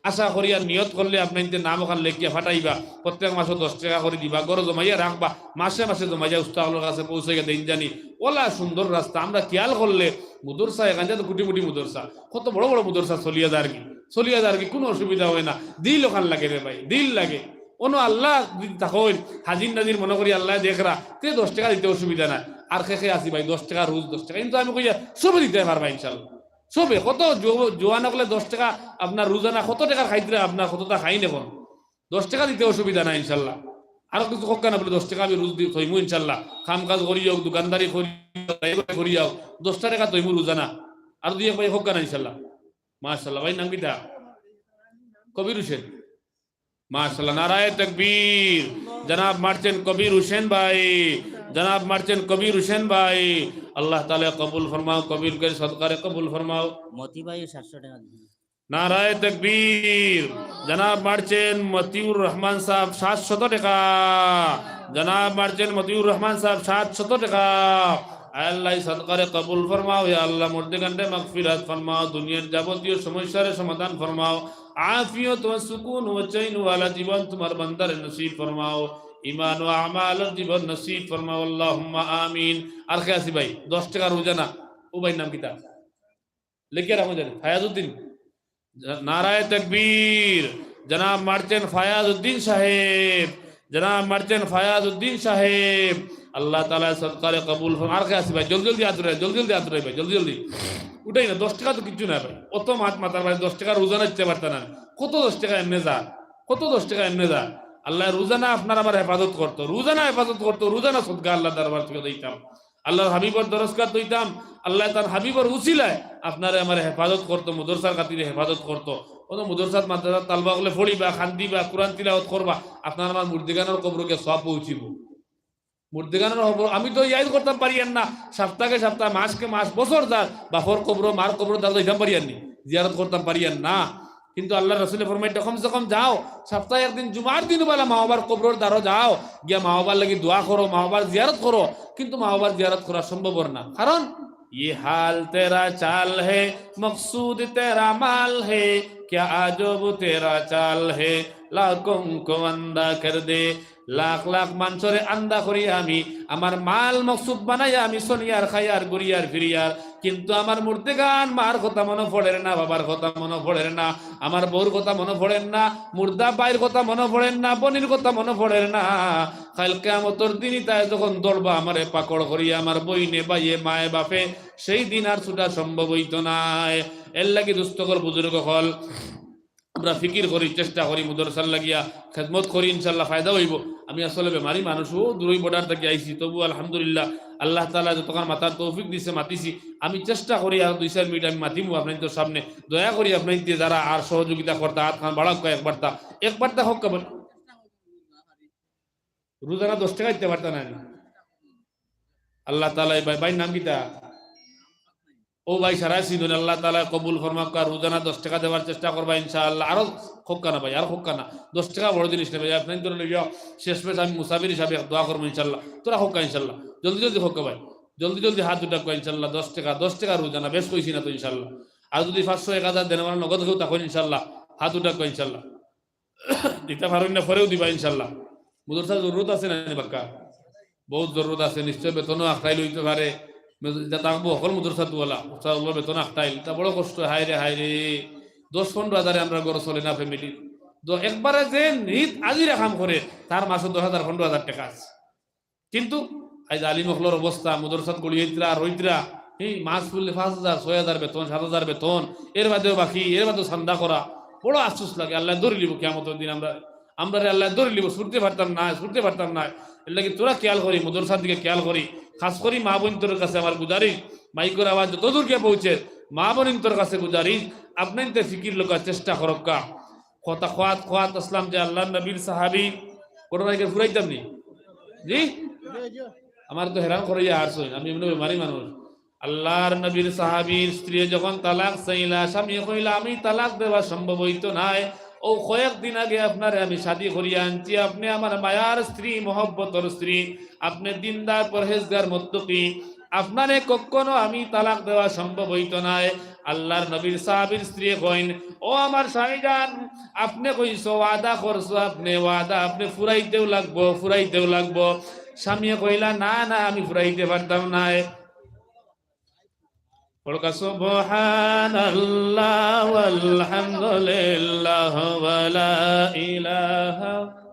আশা করি আর নিয়ত করলে আপনাইনতে নাম অখান লেখিয়া ফাটাইবা, প্রত্যেক মাসো দশ টেকা করি দিবা, ঘরো জমাইয়া রাখবা, মাসে মাসে জমাইয়া উস্তাদ অকলর কাছে পৌঁছাইয়া দেইন জানি। অলা সুন্দর রাস্তা, আমরা খিয়াল করলে মুদরসা এখান তো কুটি মুটি মুদরসা, কত বড় বড় মুদরসা চলিয়া যারগি, চলিয়া যারগি, কুনু অসুবিধা অয় না। দিল অখান লাগে রে ভাই, দিল লাগে। অনো আল্লাহ যদি থাকইন, হাজির নাজির মনো করি আল্লায় দেখরা, তে দশ টেকা দিতে অসুবিধা নাই। আর কে কে আছি ভাই, দশ টেকা রোজ দশ টেকা, কিন্তু আমি কইয়া সবে দিতায় পারবা ইনশাআল্লাহ। সবে, কত জু-, জুয়ান অকলে দশ টেকা আপনার রোজানা কত টেকার খাইতরা, আপনার কততা খাইন অখন। দশ টেকা দিতে অসুবিধা নাই ইনশাআল্লাহ। আরো কিছু কউক্কা না, বলে দশ টেকা আমি রুজ দি-, থইমু ইনশাল্লাহ। কাম কাজ করি অউক, দোকানদারি করি অউক, ড্রাইভারি করি অউক, দশ টেকা থইমু রুজানা। আর দুই এক ভাই কউক্কা না ইনশাল্লাহ। মাশাল্লাহ, ভাই নাম কিতা? কবির হোসেন। মাশাল্লাহ, নারায়ে তাকবীর। জনাব মারছেন কবির হোসেন ভাই, জনাব মারছেন কবির হোসেন ভাই। আল্লাহ তাআলা কবুল ফরমাও, কবির ভাইর সদকারে কবুল ফরমাও। মতি ভাই সাতশো টেকা দিন। নারায়ে তাকবীর। জনাব মারছেন মতিউর রহমান সাহেব সাতশত টেকা। জনাব মারছেন মতিউর রহমান সাহেব সাতশত টেকা। আয় আল্লাহ, এই সদকারে কবুল ফরমাও, ইয়া আল্লাহ, মুর্দেগানরে মাগফিরাত ফরমাও, দুনিয়ার যাবতীয় সমস্যারে সমাধান ফরমাও, আফিয়ত ও সুকুন ও চৈন ওয়ালা জীবন তোমার বান্দারে নসিব ফরমাও, ইমান ও আমালর জীবন নসিব ফরমাও, আল্লাহুম্মা আমিন। আর কে আছি ভাই, দশ টেকা রুজানা, ও ভাইর নাম কিতা? লেখিয়া রাখো জানি, ফায়াজউদ্দিন। নারায়ে তাকবীর। জনাব মারছেন ফায়াজউদ্দিন সাহেব, জনাব মারছেন ফায়াজউদ্দিন সাহেব। আল্লাহ তাআলা সদকারে কবুল ফরমাও। আর কে আছি ভাই, জলদি জলদি আত উঠাই, জলদি জলদি আত উঠাই ভাই, জলদি জলদি। উঠাই না, দশ টেকা তো কিচ্ছু না ভাই, অত মাত মাতার ভাই, দশ টেকা রুজানা দিতে পারতা না। কত দশ টেকা এমনে যা, কত দশ টেকা এমনে যা। আল্লাহ রুজানা আপনার আমার হেফাজত করতো, রুজানা হেফাজত করতো, রুজানা সদকা আল্লাহ দরবার থেকে দিতাম। আল্লাহর হাবিবর দরজগাত অইতাম, আল্লাহ তান হাবিবর উসিলায় আপনারে আমারে হেফাজত করতো, মাদ্রাসার খাতিরে হেফাজত করতো। অনো মাদ্রাসাত মাদ্রাসাত তালবা অকলে পড়িবা, কান্দিবা, কোরআন তিলাওয়াত করবা, আপনার আমার মুর্দেগানর কবরো গিয়া সওয়াব পৌঁছিবো। মুর্দেগানর কবর আমি তো ইয়াদ করতাম পারিয়ার না, সপ্তাহে সপ্তাহ, মাসকে মাস, বছর যার বাপর কবরো, মার কবরো যাইতাম পারিয়ার নি, জিয়ারত করতাম পারিয়ার না। কিন্তু আল্লাহর রাসূলে ফরমাইতা, কমসে কম যাও, সপ্তাহে একদিন জুমার দিন বেলা মা বাবার কবরর দ্বারো যাও, গিয়া মা বাবার লাগি দোয়া করো, মা বাবার জিয়ারত করো। কিন্তু মা বাবার জিয়ারত করা সম্ভবর না, কারণ ये हाल तेरा चाल है, मकसूद तेरा माल है, क्या आजब तेरा चाल है, लाखों को अंधा कर दे। লাখ লাখ মানষরে আন্দা করি আমি, আমার মাল মকসুদ বানাইয়া আমি চলিয়ার খাইয়ার ঘুরিয়ার ফিরিয়ার, কিন্তু আমার মুর্দেগান মার কথা মনো পড়ের না, বাবার কথা মনো পড়ের না, আমার বউর কথা মনো পড়ের না, মুর্দা ভাইর কথা মনো পড়ের না, বইনর কথা মনো পড়ের না। কাইল কিয়ামতর দিন ইতায় যখন ধরবা আমারে পাকড় করিয়া, আমার বইনে, ভাইয়ে, মায়ে, বাপে, সেই দিন আর ছুটা সম্ভব অইতো নায়। এর লাগি দুস্ত অকল, বুজুর্গ অকল, আমরা ফিকির করি, চেষ্টা করি, মাদ্রাসার লাগিয়া খেদমত করি, ইনশাআল্লাহ ফায়দা অইবো। আমি আসলে বেমারি মানুষ, অউ দূরই border থাকি আইছি, তবু আলহামদুলিল্লাহ আল্লাহ তাআলা যতখান মাতার তৌফিক দিছে মাতিছি। আমি চেষ্টা করি আর দুই চাইর মিনিট আমি মাতিমু আপনাইন্তর সামনে। দয়া করি আপনাইন্তে যারা আর সহযোগিতা করতা আতখান বাড়াউক্কা একবারতা, একবারতা কউক্কা বল। রুজানা দশ টেকা দিতে পারতা না নি? আল্লাহ তাআলা এই ভাই, ভাইর নাম কিতা? ও ভাই, সারা সিজন আল্লাহ তাআলা কবুল ফরমাউক্কা, রুজানা দশ টেকা দেওয়ার চেষ্টা করবা ইনশাআল্লাহ। আরো কউক্কা না ভাই, আরো কউক্কা না, দশ টেকা বড় জিনিস না ভাই। আপনাইন্তরে লইয়া শেষমেশ আমি মুসাফির হিসাবে এক দোয়া করমু ইনশাআল্লাহ। তোরা কউক্কা ইনশাআল্লাহ, জলদি জলদি কউক্কা ভাই, জলদি জলদি আত উঠাউক্কা ইনশাআল্লাহ। দশ টেকা, দশ টেকা রুজানা, বেশ কইছি না তো ইনশাআল্লাহ। আর যুদি পাঁচশো, এক হাজার দেন, আমার নগদ কেউ থাকইন ইনশাআল্লাহ, আত উঠাউক্কা ইনশাআল্লাহ। দিতা পারইন না, পরেও দিবা ইনশাআল্লাহ। মাদ্রাসার জরুরত আছে না নি বাক্কা? বউত জরুরত আছে, নিশ্চয় বেতনও আখটাইল অইতে পারে। ইটা থাকবো হকল মাদ্রাসাত ওয়ালা, উস্তাদ অকলর বেতন আখটাইল, ইটা বড় কষ্ট। হায় রে, হায় রে, দশ পনরো হাজারে আমরার ঘর চলে না family। তো একবারে যে নিয়ত আজিরা কাম করে, তার মাসো দশ হাজার, পনরো হাজার টেকা আছে। কিন্তু আইজ আলিম অকলর অবস্থা, মাদ্রাসাত গড়ি অইতরা, রইতরা, এই মাস ফুরলে পাঁচ হাজার, ছয় হাজার বেতন, সাত হাজার বেতন, এর বাদেও বাকি, এর বাদেও চান্দা করা, বড় আফসোস লাগে। আল্লায় ধরিলিবো কিয়ামতর দিন, আমরা, আমরারে আল্লায় ধরিলিবো, ছুটতে পারতাম না, ছুটতে পারতাম না। এর লাগি তোরা খেয়াল করি, মাদ্রাসার দিকে খেয়াল করি, খাস করি মা বইনতর কাছে আমার গুজারিশ, মাইকর আওয়াজ যত দূর গিয়া পৌঁছে, মা বইনতর কাছে গুজারিশ, আপনাইন্তে ফিকির লউক্কা, চেষ্টা করউক্কা। কথা কওয়াত কওয়াত আছলাম যে আল্লাহর নবীর সাহাবী, ঘটনা ইখান ফুরাইতাম নি? জি? আমার তো হেরান করাইয়া হারছইন, আমি এমনে বেমারি মানুষ। আল্লাহর নবীর সাহাবীর স্ত্রী যখন তালাক চাইলা, স্বামীয়ে কইলা, "আমি তালাক দেওয়া সম্ভব অইতো নায়। অউ কয়েকদিন আগে আপনারে আমি শাদী করিয়া আনছি, আপনে আমার মায়ার স্ত্রী, মহব্বতর স্ত্রী, আপনে দিনদার, পরহেজগার, মুত্তাকি।" আপনারে কখনো আমি তালাক দেওয়া সম্ভব অইতো নায়। আল্লাহর নবীর সাহাবীর স্ত্রী কইন, "ও আমার শাহজান, আপনে কইছো, ওয়াদা করছো, আপনে ওয়াদা, আপনে ফুরাইতেও লাগবো, ফুরাইতেও লাগবো।" স্বামীয়ে কইলা, "না, না, আমি ফুরাইতে পারতাম নায়।" পড়উক্কা, সুবহানাল্লাহ ওয়ালহামদুলিল্লাহ ওয়ালা ইলাহা।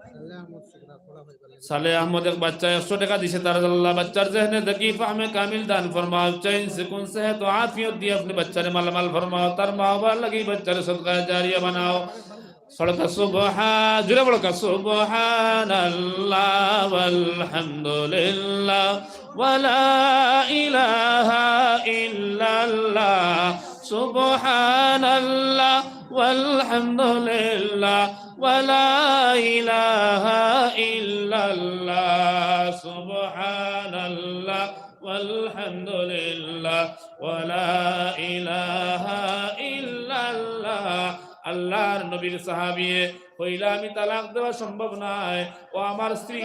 সালে আহমদ এক বাচ্চা একশো টেকা দিছে, তার আল্লাহ বাচ্চার জেহনে দেখি ফাহমে কামিল দান ফরমাও, চাইন সুকুন সেহত ও আফিয়ত দিয়া আপনে বাচ্চারে মালামাল ফরমাও, তার মা বাবার লাগি বাচ্চারে সদকায়ে জারিয়া বানাও। পড়ো কা সুবহা-, জোরে পড়ো কা সুবহানাল্লাহ ওয়ালহামদুলিল্লাহ ওয়ালা ইলাহা ইল্লাল্লাহ। সুবহানাল্লাহ ওয়ালহামদুলিল্লাহ ওয়ালা ইলাহা ইল্লাল্লাহ। সুবহানাল্লাহ ওয়ালহামদুলিল্লাহ ওয়ালা ইলাহা ইল্লাল্লাহ। আল্লাহর নবীর সাহাবিয়ে কইলা, "আমি তালাক দেওয়া সম্ভব নায়, ও আমার স্ত্রী।"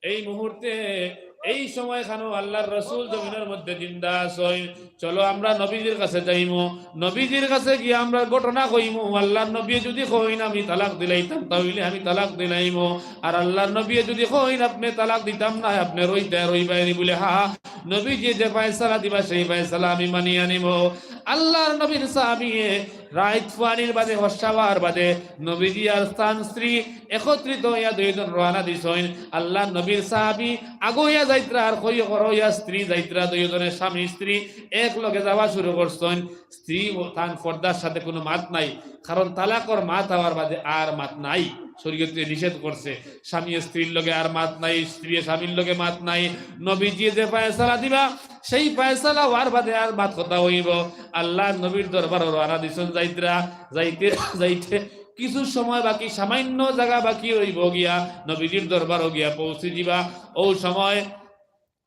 এই মুহূর্তে, এই সময়খানো আল্লাহর রসুল জমিনের মধ্যে জিন্দা আছইন। চলো আমরা নবীজির কাছে যাইমু, নবীজির কাছে গিয়া আমরা ঘটনা কইমু। আল্লাহর নবী যদি কইন আমি তালাক দিলাইতাম, তাহলে আমি তালাক দিলাইমু। আর আল্লাহর নবী যদি কইন আপনে তালাক দিতাম না, আপনে রইতা রইবায়নি, বুলে, "হ্যাঁ, নবীজি যে ফয়সালা দিবা সেই ফয়সালা আমি মানিয়া নিমু।" আল্লাহর নবীর সাহাবিয়ে রাইত ফুয়ানির বাদে, হর্ষাবার বাদে নবীজি আর তান স্ত্রী একত্রিত অইয়া দুইজন রওয়ানা দিছইন। আল্লাহর নবীর সাহাবি আগুইয়া যাইত্রা আর কই করইয়া স্ত্রী যাইত্রা, দুইজনে স্বামী স্ত্রী এক লগে যাওয়া শুরু করছইন। স্ত্রী ও তান পর্দার সাথে কোনো মাত নাই, কারণ তালাকর মাত অওয়ার বাদে আর মাত নাই। শরীয়তে নিষেধ করছে, স্বামী স্ত্রীর লগে আর মাত নাই, স্ত্রী স্বামীর লগে মাত নাই। নবীজি যে ফয়সালা দিবা, সেই ফয়সালা অওয়ার বাদে আর মাত কথা অইবো। আল্লাহর নবীর দরবারো রওয়ানা দিছইন যাইত্রা, যাইতে যাইতে কিছু সময় বাকি, সামান্য জাগা বাকি রইবো গিয়া, নবীজির দরবারো গিয়া পৌঁছি দিবা। ও সময়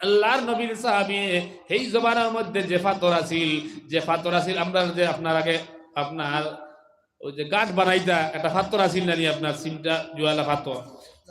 আল্লাহর নবীর সাহাবি, সেই জমানার মধ্যে যে ফাত্তর আছিল, যে ফাত্তর আছিল, আমরা যে আপনার আগে আপনার ওই যে গাঁট বানাইতা একটা ফাত্তর আছিল না নি, আপনার সিমটা জুয়ালা ফাত্তর,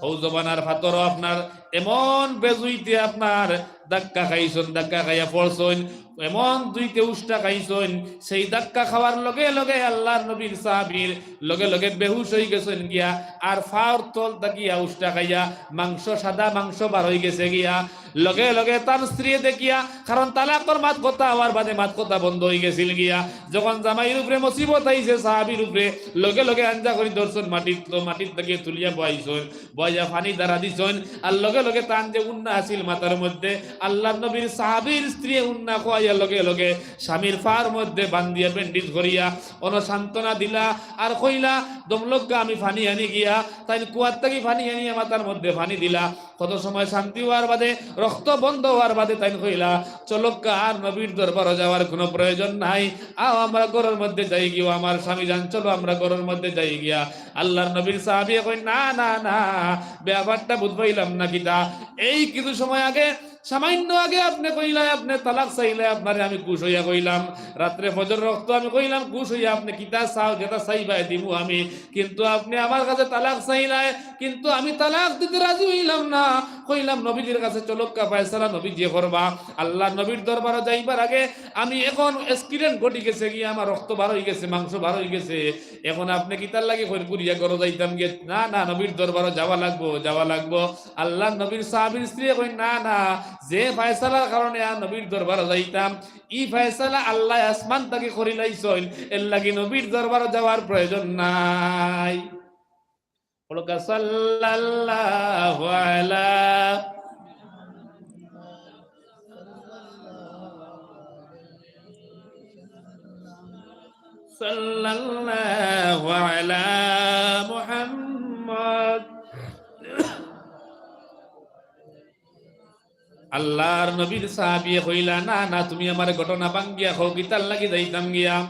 হউ জমানার ফাত্তরও আপনার এমন বেজুইতে আপনার ধাক্কা খাইছইন, ধাক্কা খাইয়া পড়ছইন, এমন জুইতে উষ্টা খাইছইন, সেই ধাক্কা খাওয়ার লগে লগে আল্লাহর নবীর সাহাবির লগে লগে বেহুশ অই গেছইন গিয়া, আর ফাওর তল থাকিয়া উষ্টা খাইয়া মাংস, সাদা মাংস বার অই গেছে গিয়া। লগে লগে তান স্ত্রী দেখিয়া, কারণ তালাকর মাত কথা অওয়ার বাদে মাত কথা বন্ধ অই গেছিল গিয়া। যখন জামাইর উপরে মুসিবত আইছে সাহাবির উপরে, লগে লগে আঞ্জা করি ধরছইন, মাটিত, মাটিত থাকি তুলিয়া বওয়াইছইন, বওয়াইয়া পানি ধারা দিছইন। আর লগে লগে তান যে উন্না আছিল মাথার মধ্যে, আল্লাহর নবীর সাহাবির স্ত্রী উন্না খুয়াইয়া লগে লগে স্বামীর পার মধ্যে বান্ধিয়া ব্যান্ডেজ করিয়া অনো সান্ত্বনা দিলা আর কইলা, "দমলক্কা আমি পানি আনি গিয়া।" তাইন কুয়ার থাকি পানি আনিয়া মাথার মধ্যে পানি দিলা। কত সময় শান্তি অওয়ার বাদে, রক্ত বন্ধ অওয়ার বাদে তাইন কইলা, "চলক্কা আর নবীর দরবারো যাওয়ার কোনো প্রয়োজন নাই, আও আমরা ঘরর মধ্যে যাই গিয়া, আমার স্বামী যান, চলো আমরা ঘরর মধ্যে যাই গিয়া।" আল্লাহর নবীর সাহাবিয়ে কইন, "না, না, না, ব্যাপারটা বুঝ পাইলাম না কিতা? এই কিছু সময় আগে, সামান্য আগে আপনে কইলা, আপনে তালাক চাইলা, আপনারে আমি খুশ অইয়া কইলাম, রাত্রে ফজর রক্ত আমি কইলাম, খুশ অইয়া আপনে কিতা চাও, যেটা চাইবায় দিমু আমি, কিন্তু আপনে আমার কাছে তালাক চাইলায়, কিন্তু আমি তালাক দিতে রাজি অইলাম না। কইলাম নবীজির কাছে চলক্কা, ফয়সালা নবীজিয়ে করবা। আল্লাহর নবীর দরবারো যাইবার আগে আমি এখন accident ঘটি গেছে গিয়া, আমার রক্ত বার অই গেছে, মাংস বার অই গেছে, এখন আপনে কিতার লাগি কইন ঘুরিয়া ঘরো যাইতাম গিয়া? না, না, নবীর দরবারো যাওয়া লাগবো, যাওয়া লাগবো।" আল্লাহর নবীর সাহাবির স্ত্রী কইন, "না, না, যে ফয়সালার কারণে আর নবীর দরবারো যাইতাম, ই ফয়সালা আল্লায় আসমান থাকি করিলাইছইন, এর লাগি নবীর দরবারো যাওয়ার প্রয়োজন নাই।" পড়ো কা সাল্লাল্লাহু আলা, সাল্লাল্লাহু আলা মুহাম্মদ। আল্লাহর নবীর সাহাবিয়ে কইলা, "না, না, তুমি আমারে ঘটনা ভাঙ্গিয়া কও, কিতার লাগি যাইতাম গিয়া?"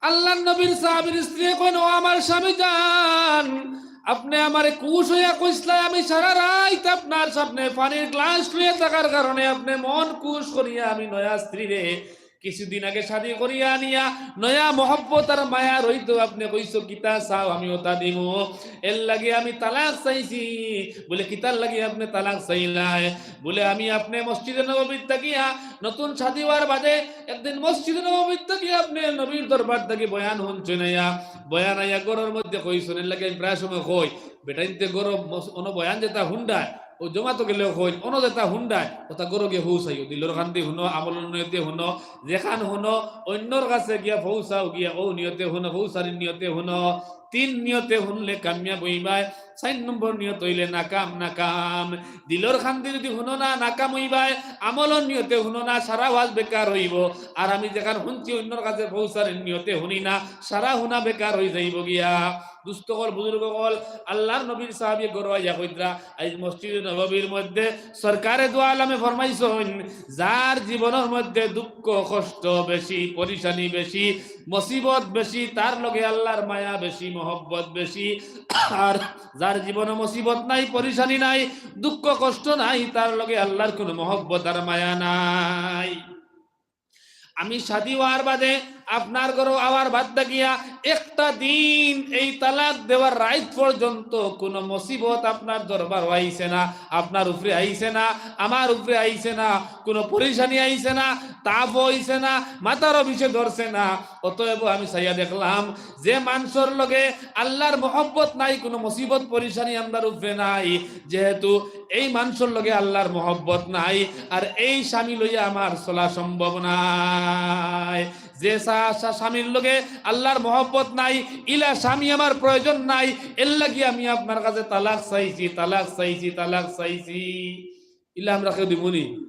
আল্লাহর নবীর সাহাবির স্ত্রী কইন, "ও আমার স্বামী যান, আপনে আমারে খুশ অইয়া কইছলা, আমি সারা রাইত আপনার সামনে পানির গ্লাস লইয়া থাকার কারণে আপনে মন খুশ করিয়া আমি নয়া স্ত্রীরে কিছুদিন আগে শাদি করিয়া আনিয়া নয়া মহব্বত আর মায়া রইতো, আপনে কইছো কিতা চাও আমি ওটা দিমু, এর লাগি আমি তালাক চাইছি।" বুলে, "কিতার লাগি আপনে তালাক চাইলায়?" বুলে, "আমি আপনে মসজিদে নববীত থাকিয়া, নতুন শাদি অওয়ার বাদে একদিন মসজিদে নববীত থাকিয়া আপনে নবীর দরবার থাকি বয়ান হুনছইন আইয়া, বয়ান আইয়া ঘরর মধ্যে কইছইন, এর লাগি আমি প্রায় সময় কই, বেটাইন্তে ঘরো মস-, অনো বয়ান যেটা হুনরায়, ও জমাতো গেলেও কইন, অনো যেটা হুনরায়, ওটা ঘরো গিয়া হুনছাইও, দিলর কান্দি হুনো, আমলর নিয়তে হুনো, যেখান হুনো, অইন্যর কাছে গিয়া পৌঁছাও, গিয়া ও নিয়তে হুনো, পৌঁছানির নিয়তে হুনো।" তিন নিয়তে হুনলে কামিয়াব অইবায়, চাইর নম্বর নিয়ত অইলে নাকাম, নাকাম। দিলর খান্দি যুদি হুনো না, নাকাম অইবায়, আমলর নিয়তে হুনো না, সারা ওয়াজ বেকার অইবো। আর আমি যেখান হুনছি অইন্যর কাছে পৌঁছার নিয়তে হুনি না, সারা হুনা বেকার অইযাইবো গিয়া। দুস্ত অকল, বুজুর্গ অকল, আল্লার নবীর সাহাবী ঘরো আইয়া কইতরা, আইজ মসজিদে নববীর মধ্যে সরকারে দু আলমে ফরমাইছইন, যার জীবনর মধ্যে দুঃখ, কষ্ট বেশি, পরিশানি বেশি, মুসিবত বেশি, তার লগে আল্লার মায়া বেশি, মহব্বত বেশি। আর যার জীবনো মুসিবত নাই, পরিশানি নাই, দুঃখ কষ্ট নাই, তার লগে আল্লার কুনু মহব্বত আর মায়া নাই। আমি শাদি অওয়ার বাদে, আপনার ঘরো আওয়ার বাদ থাকিয়া একটা দিন এই তালাক দেওয়ার রাইত পর্যন্ত কুনু মুসিবত আপনার দরবারো আইছে না, আপনার উপরে আইছে না, আমার উপরে আইছে না, কুনু পরিশানি আইছে না, তাপ অইছে না, মাথারও বিষে ধরছে না। অতএব আমি চাইয়া দেখলাম যে মানষর লগে আল্লার মহব্বত নাই, কুনু মুসিবত পরিশানি আমরার উপরে নাই, যেহেতু এই মানষর লগে আল্লার মহব্বত নাই, আর এই স্বামী লইয়া আমার চলা সম্ভব নায়। যে সা-, সা-, স্বামীর লগে আল্লার মহব্বত নাই, ইলা স্বামী আমার প্রয়োজন নাই, এর লাগি আমি আপনার কাছে তালাক চাইছি, তালাক চাইছি, তালাক চাইছি। ইলা আমরা কেউ দিমুনি?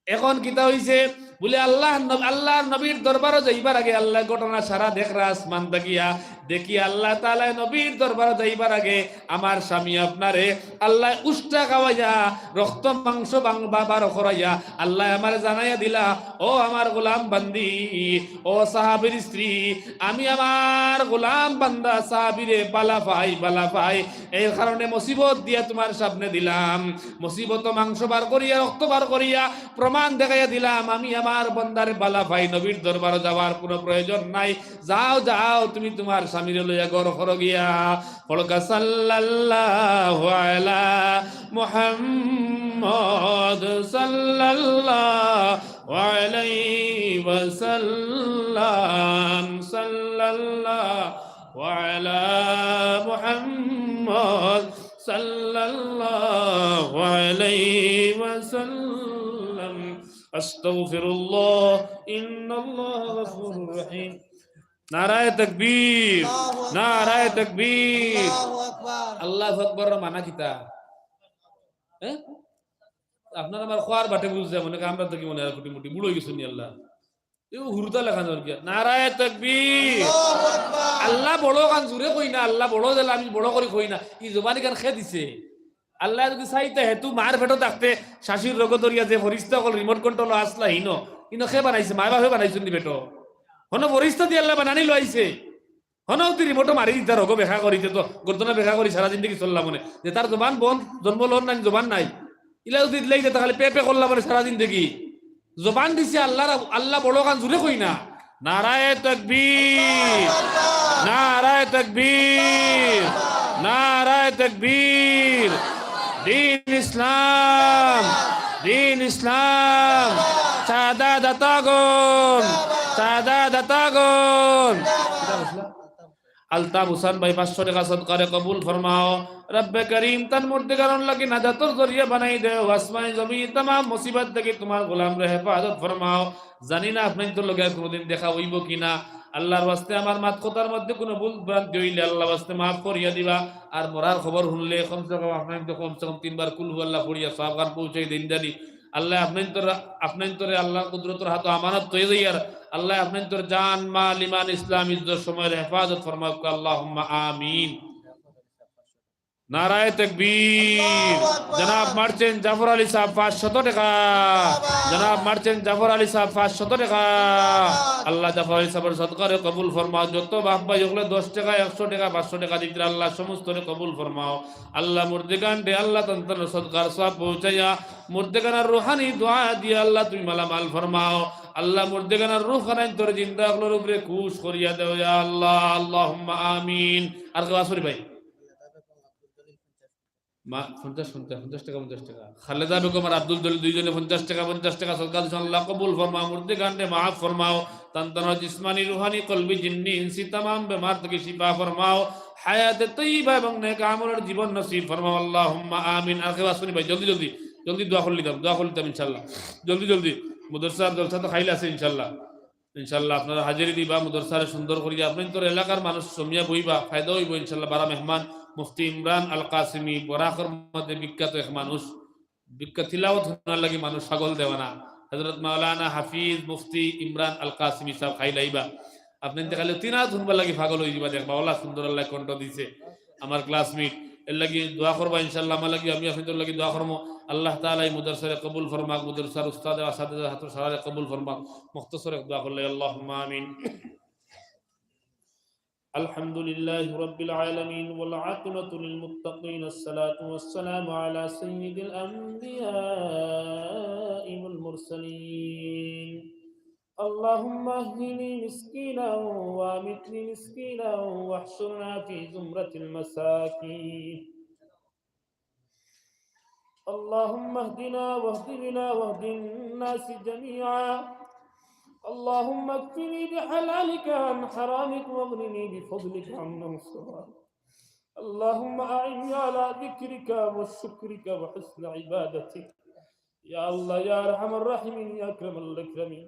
এখন কিতা অইছে? বুলে আল্লার নব-, আল্লার নবীর দরবারো যাইবার আগে আল্লায় ঘটনা সারা দেখরা আসমান থাকিয়া। দেখি আল্লাহ তাআলায় নবীর দরবারো যাইবার আগে আমার স্বামী আপনারে আল্লায় উষ্টা খাওয়াইয়া, রক্ত মাংস বাং-, বা-, বার করাইয়া আল্লায় আমারে জানাইয়া দিলা, "ও আমার গোলাম বান্দি, ও সাহাবীর স্ত্রী, আমি আমার গোলাম বান্দা সাহাবীরে বালা পাই, বালা পাই, এর কারণে মুসিবত দিয়া তুমার সামনে দিলাম, মুসিবত মাংস বার করিয়া, রক্ত বার করিয়া, প্রমাণ দেখাইয়া দিলাম, আমি আমার বন্দারে বালা পাই, নবীর দরবারো যাওয়ার কুনু প্রয়োজন নাই। যাও, যাও, তুমি তুমার স্বামীরে লইয়া ঘর করো গিয়া।" পড়ো গা, সাল্লাল্লাহু আলা মুহাম্মদ, সাল্লাল্লাহু আলাইহি ওয়াসাল্লাম, সাল্লাল্লাহু আলা মুহাম্মদ, সাল্লাল্লাহু আলাইহি ওয়াসাল্লাম। আস্তাগফিরুল্লাহ, ইন্নাল্লাহা গাফুরুর রহিম। নারায়ে তাকবীর, আল্লাহু আকবার। নারায়ে তাকবীর। আল্লাহু আকবার। আল্লাহু আকবার মানা কিতা? হ্যাঁ? আপনার আমার খোয়ার বাটে বুঝছে, মনে হয় আমরা তো কি মনে হয় কুটি মুটি বুড়ো অই গেছইন নি আল্লাহ। এও হুরুতা লেখা নর গিয়া। নারায়ে তাকবীর। আল্লাহু আকবার। আল্লাহ বড় খান জুরে কই না, আল্লাহ বড় দিলা আমি বড় করি কই না। ই জবানি খান খে দিছে? আল্লায় যুদি চাইতা, হেতু মার পেটো থাকতে শাশুড়ির রোগ ধরিয়া যে ফরিস্তা অকল remote control আছলা, হিনো, হিনো খে বানাইছে? মায় বাপে বানাইছইন নি পেটো? হনো ফরিস্তা দি আল্লায় বানানি লইছে। হনো অতি remote মারি দিতা, রোগ বেকা করিতে তো, গর্দনা বেকা করি সারা জিন্দেগি চললাম মনে। যে তার জবান বন্ধ, জন্ম লর নাই, জবান নাই। ইলা যুদি দিলাই যে তাহলে পে পে করলাম মনে সারা জিন্দেগি। জবান দিছে আল্লাহর, আল্লাহ বড় খান জুরে কই না। নারায়ে তাকবীর, নারায়ে তাকবীর, নারায়ে তাকবীর। দিন ইসলাম, দিন ইসলাম। চাঁদা দাতাগণ, চাঁদা দাতাগণ। আলতাফ হুসাইন ভাই পাঁচশো টেকা সদকারে কবুল ফরমাও। রব্বে করিম, তান মুর্দেগানর লাগি নাজাতর জরিয়া বানাই দেও। আসমানে জমিনে তামাম মুসিবত থাকি তুমার গোলামরে হেফাজত ফরমাও। জানি না আপনাইনতর লগে আর কুনুদিন দেখা অইবো কি না। আল্লাহর ওয়াস্তে আমার মাত কথার মধ্যে কুনু ভুল ভ্রান্তি অইলে আল্লাহর ওয়াস্তে মাফ করিয়া দিবা। আর মরার খবর হুনলে কমসে কম আপনাইনতে কমসে কম তিনবার কুল হু আল্লাহ পড়িয়া সওয়াব খান পৌঁছাই দেইন জানি। আল্লায় আপনাইনতর, আপনাইনতরে আল্লাহর কুদরতর হাতো আমানত থইয়া যাইয়ার। আল্লায় আপনাইনতর জান, মাল, ইমান, ইসলাম, ইজ্জত, সময়র হেফাজত ফরমাউক্কা। আল্লাহুম্মা আমিন। নারায়ে তাকবীর। আল্লাহু আকবার। জনাব মার্চেন্ট জাফর আলী সাহেব পাঁচশত টেকা। জিন্দাবাদ। জনাব মার্চেন্ট জাফর আলী সাহেব পাঁচশত টেকা। জিন্দাবাদ। আল্লাহ জাফর আলী সাহেবর সদকারে কবুল ফরমাও। যত বাপ ভাই অকলে দশ টেকা, একশো টেকা, পাঁচশো টেকা দিতরা, আল্লাহ সমস্তরে কবুল ফরমাও। আল্লাহ মুর্দেগানরে আল্লাহ তান তান সদকার সওয়াব পৌঁছাইয়া মুর্দেগানর রুহানি দোয়া দিয়া আল্লাহ তুমি মালামাল ফরমাও। আল্লাহ মুর্দেগানর রুহ খানাইনতর জিন্দা অকলর উপরে খুশ করিয়া দেও ইয়া আল্লাহ। আল্লাহুম্মা আমিন। আর কেউ আছো নি ভাই? মা-, পঞ্চাশ, পঞ্চাশ, পঞ্চাশ টেকা, পঞ্চাশ টেকা। খালেদা বেগম আর আব্দুল জলিল দুইজনে পঞ্চাশ টেকা, পঞ্চাশ টেকা সদকা দিছইন। আল্লাহ কবুল ফরমাও, মুর্দেগানরে মাফ ফরমাও। তান তানর জিসমানি, রুহানি, কলবি, জিন্নি, ইনসি তামাম বেমার থাকি শিফা ফরমাও। হায়াতে তৈয়বা এবং নেক আমলর জীবন নসিব ফরমাও। আল্লাহুম্মা আমিন। আর কেউ আছো নি ভাই? জলদি, জলদি, জলদি দোয়া করিলিতাম, দোয়া করিলিতাম ইনশাআল্লাহ। জলদি, জলদি। মাদ্রাসার জলসা তো খাইল আছে ইনশাআল্লাহ। ইনশাআল্লাহ আপনারা হাজিরি দিবা, মুদরসারে সুন্দর করিয়া আপনাইন্তর এলাকার মানুষ জমিয়া বইবা, ফায়দা অইবো ইনশাআল্লাহ। বারা মেহমান মুফতি ইমরান আল কাসিমি, বরাকর মধ্যে বিখ্যাত এক মানুষ, বিখ্যাত, তিলাওয়াত হুনার লাগি মানুষ পাগল দেওয়ানা। হযরত মাওলানা হাফিজ মুফতি ইমরান আল কাসিমি সাহেব খাইলাইবা, আপনাইন্তে খালি তিনাত হুনবার লাগি পাগল অইযিবা, দেখবা ওলা সুন্দর আল্লায় কণ্ঠ দিছে। আমার classmate, এর লাগি দোয়া করবা ইনশাআল্লাহ। আমার লাগি, আমি আপনাইন্তর লাগি দোয়া করমু। আল্লাহ তাআলা এই মুদরসারে কবুল ফরমাক, মুদরসার উস্তাদ, আসাতিজা, ছাত্র সারারে কবুল ফরমাক। মুখতসর এক দোয়া করলে, আল্লাহুম্মা আমিন। الحمد لله رب العالمين، والعاقبة للمتقين، الصلاة والسلام على سيد الأنبياء والمرسلين. اللهم احيني مسكينا وامتني مسكينا واحشرنا في زمرة المساكين. اللهم اهدنا واهد بنا واهد الناس جميعا. اللهم اكفني بحلالك عن حرامك واغنني بفضلك عمن سواك. اللهم أعني على ذكرك وشكرك وحسن عبادتك. ইয়া আল্লাহ, ইয়া আরহামার রাহিমিন, ইয়া আকরামাল আকরামিন।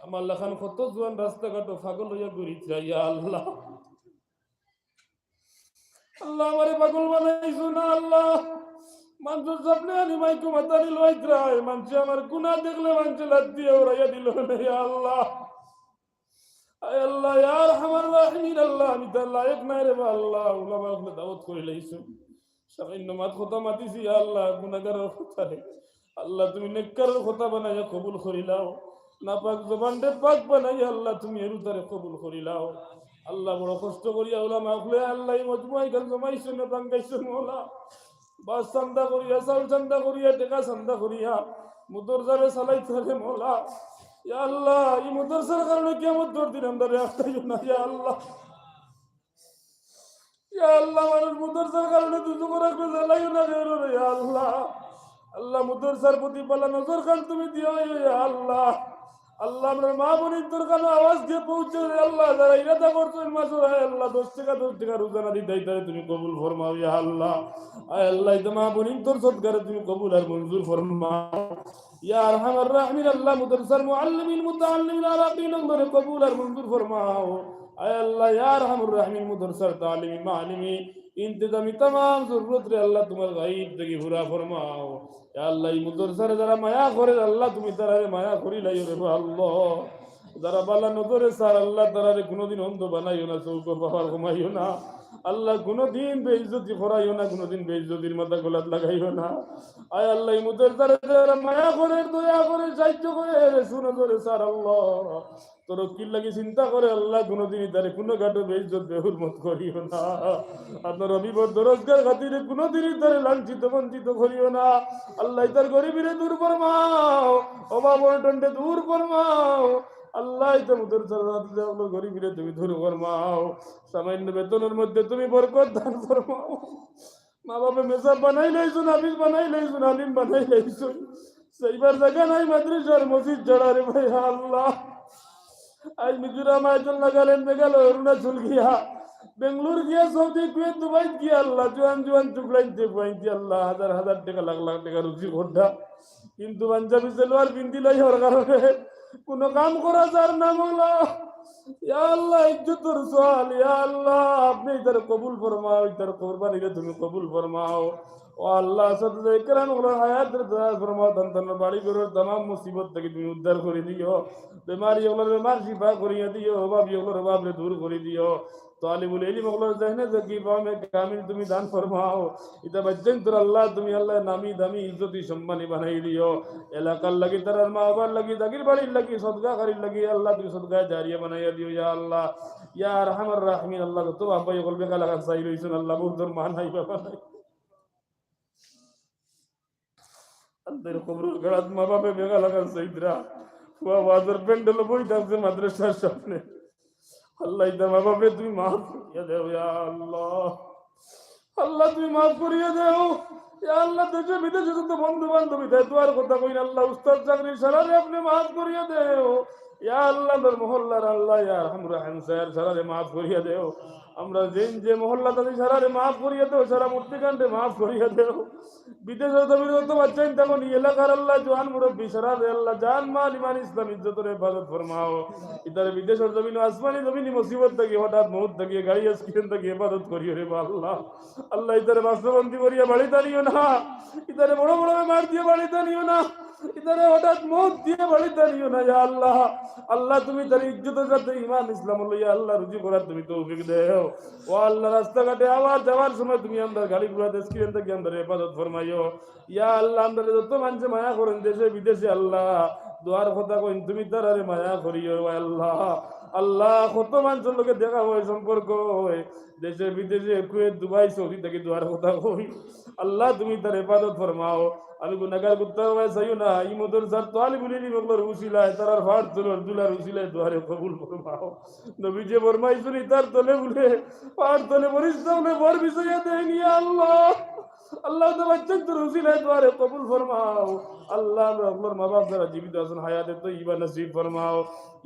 আমার লাখান কত জোয়ান রাস্তাঘাটো পাগল অইয়া ঘুরিতরা, ইয়া আল্লাহ। আল্লাহ, আমারে পাগল বানাইছো না আল্লাহ। মানষর সামনে আনি মাইকো মাতানি লইতরায়, মানষে আমার গুনা দেখলে মানষে লাত দিয়া উড়াইয়া দিল না, ইয়া আল্লাহ। আয় আল্লাহ, ইয়া আরহামার রাহিমিন আল্লাহ, আমি তার লায়েক নায় রে বা আল্লাহ। উলামা অকলে দাওয়াত করিলাইছো, সামান্য মাত কথা মাতিছি, ইয়া আল্লাহ, গুনাগারর কথারে। আল্লাহ, তুমি নেককারর কথা বানাইয়া কবুল করিলাও। নাপাক জবানরে পাক বানাইয়া আল্লাহ, তুমি এর উতারে কবুল করিলাও। আল্লাহ, বড় কষ্ট করিয়া উলামা অকলে আল্লাহ, এই মজমুয়া ইখান জমাইছইন, ভাঙ্গাইছইন, মৌলা। বাস চান্দা করিয়া, চাউল চান্দা করিয়া, টেকা চান্দা করিয়া, মুদরসারে চালাইতারে, মৌলা। ইয়া আল্লাহ, এই মুদরসার কারণে কিয়ামতর দিন আমরারে আটকাইও না, ইয়া আল্লাহ। ইয়া আল্লাহ, মানুষ মুদরসার কারণে দুজখর আগুনে জ্বালাইও না রে, ইয়া আল্লাহ। আল্লাহ, মুদরসার প্রতি বালা নজর খান তুমি দিও, ইয়া আল্লাহ। আল্লাহ, আমরার মা বইনতর কানো আওয়াজ গিয়া পৌঁছে রে আল্লাহ, যারা ইরাদা করছইন মাসর, আয় আল্লাহ, দশ টেকা, দশ টেকা রোজানা দিতায়, ইতারে তুমি কবুল ফরমাও, ইয়া আল্লাহ। আয় আল্লাহ, ইতা মা বইনতর সদকারে তুমি কবুল আর মঞ্জুর ফরমাও। ইয়া আরহামার রাহিমিন আল্লাহ, মুদরসার মুআল্লিমিন, মুতাআল্লিমিন, আরাকিন অকলরে কবুল আর মঞ্জুর ফরমাও। আয় আল্লাহ, ইয়া আরহামুর রাহিমিন, মুদরসার তালিমি, মালিমি, ইন্তেজামি তামাম জরুরতরে আল্লাহ তুমার গাইব থাকি পুরা ফরমাও। ইয়া আল্লাহ, এই মুদরসারে যারা মায়া করের আল্লাহ, তুমি তারারে মায়া করিলাইও রে বা আল্লাহ। যারা বালা নজরে চার আল্লাহ, তারারে কুনুদিন অন্ধ বানাইও না, চউখর পাওয়ার কমাইও না। আল্লাহ, কুনুদিন বেইজ্জতি করাইও না, কুনুদিন বেইজ্জতির মাথা গলাত লাগাইও না। আয় আল্লাহ, এই মুদরসারে যারা মায়া করের, দয়া করের, সাহায্য করের, সুনজরে চার আল্লাহ, তরক্কির লাগি চিন্তা করের আল্লাহ, কুনুদিন ইতারে কুনু ঘাটো বেইজ্জত বেহুরমত করিও না। আপনার হাবিবর দরজগার খাতিরে কুনুদিন ইতারে লাঞ্ছিত বঞ্চিত করিও না। আল্লাহ, ইতার গরিবিরে দূর ফরমাও, অভাব অনটনরে দূর ফরমাও। আল্লাহ, ইতার মুদরসার ছাত্রছাত্রী অকলর গরিবিরে তুমি দূর ফরমাও। সামান্য বেতনর মধ্যে তুমি বরকত দান ফরমাও। মা বাপে মেসাব বানাইলাইছইন, হাফিজ বানাইলাইছইন, আলিম বানাইলাইছইন। যাইবার জাগা নাই মাদ্রাসার মসজিদ ছাড়া রে ভাই, আল্লাহ। আইজ মিজোরাম আইছইন, নাগাল্যান্ড, মেঘালয়, অরুণাচল গিয়া, বেঙ্গালুরু গিয়া, সৌদি, কুয়েত, দুবাইত গিয়া, আল্লাহ, জুয়ান জুয়ান চুকলাইন্তে ফুয়াইন্তে, আল্লাহ, হাজার হাজার টেকা, লাখ লাখ টেকা রুজি কররা। কিন্তু পাঞ্জাবি সালোয়ার পিন্দিলাইয়ার কারণে কুনু কাম করা যার না, মৌলা। ইয়া আল্লাহ, ইজ্জতর সওয়াল, ইয়া আল্লাহ, আপনে ইতারে কবুল ফরমাও, ইতার কুরবানিরে তুমি কবুল ফরমাও। ও আল্লাহ, ছাত্রছাত্রী কেরাম অকলর হায়াতরে দয়া ফরমাও, তান তান বাড়ি ঘরর তামাম মুসিবত থাকি তুমি উদ্ধার করি দিও, বেমারি অকলর বেমার শিফা করিয়া দিও, অভাবী অকলর অভাবরে দূর করি দিও, তালিবুল ইলম অকলর জেহনে জকি ফাহমে কামিল তুমি দান ফরমাও। ইতা বাচ্চাইন্তর আল্লাহ, তুমি আল্লাহ নামি দামি ইজ্জতি সম্মানী বানাই দিও। এলাকার লাগি, তারার মা বাবার লাগি, জাগির বাড়ির লাগি, সদকাকারীর লাগি, আল্লাহ তুমি সদকায়ে জারিয়া বানাইয়া দিও, ইয়া আল্লাহ। ইয়া আরহামার রাহিমিন, আল্লাহ, যত বাপ ভাই অকল বেগালা খান চাই রইছইন, আল্লাহ, বউতর মা নাই, বাবা নাই। আল্লাহর কবরর গাড়াত মা বাপে বেগালা খান চাইতরা। ফুয়া ওয়াজর প্যান্ডেলো বই থাকছে মাদ্রাসার সামনে। আল্লাহ, ইতা মা বাপরে তুমি মাফ করিয়া দেও, ইয়া আল্লাহ। আল্লাহ, তুমি মাফ করিয়া দেও। ইয়া আল্লাহ, দেশে বিদেশে যত বন্ধু বান্ধব ইতায় দোয়ার কথা কইন, আল্লাহ, উস্তাদ চাকরি সারারে আপনে মাফ করিয়া দেও। ইয়া আল্লাহ, আমরার মহল্লার আল্লাহ, ইয়া আরহামুর রাহিমিন, সারারে মাফ করিয়া দেও। আমরা যেইন যে মহল্লাত আছি, সারারে মাফ করিয়া দেও, সারা মুর্তিকানরে মাফ করিয়া দেও। বিদেশর জমিনো যত বাচ্চাইন থাকইন, ই এলাকার আল্লাহ, জোয়ান মুরব্বি, সারারে আল্লাহ, জান, মাল, ইমান, ইসলাম, ইজ্জতর হেফাজত ফরমাও। ইতারে বিদেশর জমিনো আসমানি জমিনি মুসিবত থাকি, হঠাৎ মউত থাকি, গাড়ি accident থাকি হেফাজত করিও রে বা আল্লাহ। আল্লাহ, ইতারে বাস্তবন্দি করিয়া বাড়িত আনিও না, ইতারে বড় বড় বেমার দিয়া বাড়িত আনিও না, ইতারে হঠাৎ মউত দিয়া বাড়িত আনিও না, ইয়া আল্লাহ। আল্লাহ, তুমি তার ইজ্জতর সাথে ইমান ইসলাম লইয়া আল্লাহ রুজি করার তুমি তৌফিক দেও। ও আল্লাহ, রাস্তাঘাটে আওয়া যাওয়ার সময় তুমি আমরার গাড়ি ঘোড়াত accident থাকি আমরারে হেফাজত ফরমাইও। ইয়া আল্লাহ, আমরারে যত মানষে মায়া করইন দেশে বিদেশে আল্লাহ, দোয়ার কথা কইন, তুমি তারারে মায়া করিও, ও আল্লাহ। আল্লাহ, কত মানষর লগে দেখা অয়, সম্পর্ক অয়, দেশে বিদেশে, কুয়েত, দুবাই, সৌদি থাকি দোয়ার কথা কইন। আল্লাহ, তুমি তার হেফাজত ফরমাও। আমি গুনাহগার কুত্তা অইয়া চাইও না। ই মাদ্রাসার তালিবুল ইলম অকলর উসিলায়, তারার পাওর তলর ধুলার উসিলায় দোয়ারে কবুল ফরমাও। নবীজি ফরমাইছইন, ইতার তলে বুলে, পাওর তলে ফিরিস্তা অকলে বর বিছাইয়া দেইন, ইয়া আল্লাহ। আল্লাহ, তাআলা বাচ্চাইন্তর উসিলায় দোয়ারে কবুল ফরমাও। আল্লাহ, আমরার হকলর মা বাপ যারা জীবিত আছইন, হায়াতে তৈয়বা নসিব ফরমাও।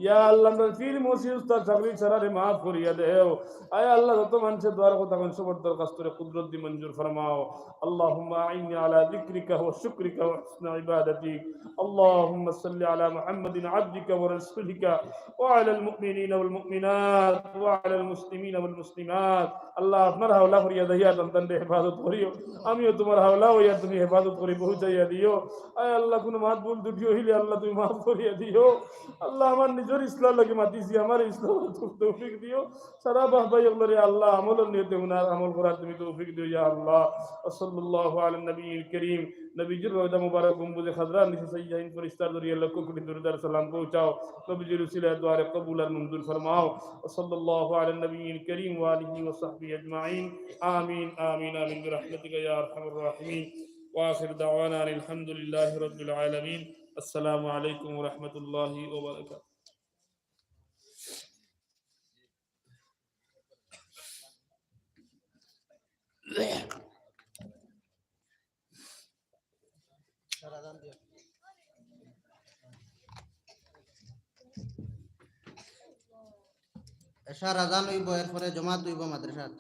ইয়া আল্লাহ, আমরার পীর মুর্শিদ উস্তাদ ছাত্র সারারে মাফ করিয়া দেও। আয় আল্লাহ, যত মানষে দোয়ার কথা কইন, সবর দরখাস্তরে কুদরত দি মঞ্জুর ফরমাও। اللهم أعني على ذكرك وشكرك وحسن عبادتك. اللهم صل على محمد عبدك ورسولك وعلى المؤمنين والمؤمنات وعلى المسلمين والمسلمات. আল্লাহ, আপনার হাওলা করিয়া দেখিয়া সন্তানরে হেফাজত করিও। আমিও তোমার হাওলা অইয়া তুমি হেফাজত করি পৌঁছাইয়া দিও। আয় আল্লাহ, কুনু মাত ভুল ত্রুটি অইলে আল্লাহ তুমি মাফ করিয়া দিও। আল্লাহ, আমার নিজর ইসলাহ লাগি মাতিছি, আমার ইসলাহ তৌফিক দিও। সারা বাপ ভাই অকলরে আল্লাহ আমলর নিয়তে হুনার আমল করার তুমি তৌফিক দিও, ইয়া আল্লাহ। وصلى الله على النبي الكريم. নবীজির রওজা মুবারক গম্বুজে খাজরার নিচে চাইয়া ইন ফিরিস্তার জরিয়া লক্ষ কোটি দুরুদ আর সালাম পৌঁছাও। নবীজির উসিলায় দোয়ারে কবুল আর মঞ্জুর ফরমাও। وصلى الله على النبي الكريم وآله وصحبه أجمعين. آمين، آمين، آمين برحمتك يا أرحم الراحمين. وآخر دعوانا أن الحمد لله رب العالمين. السلام عليكم ورحمة الله وبركاته. এশার আজান অইবো, এরপরে জমাত অইবো মাদ্রাসাত।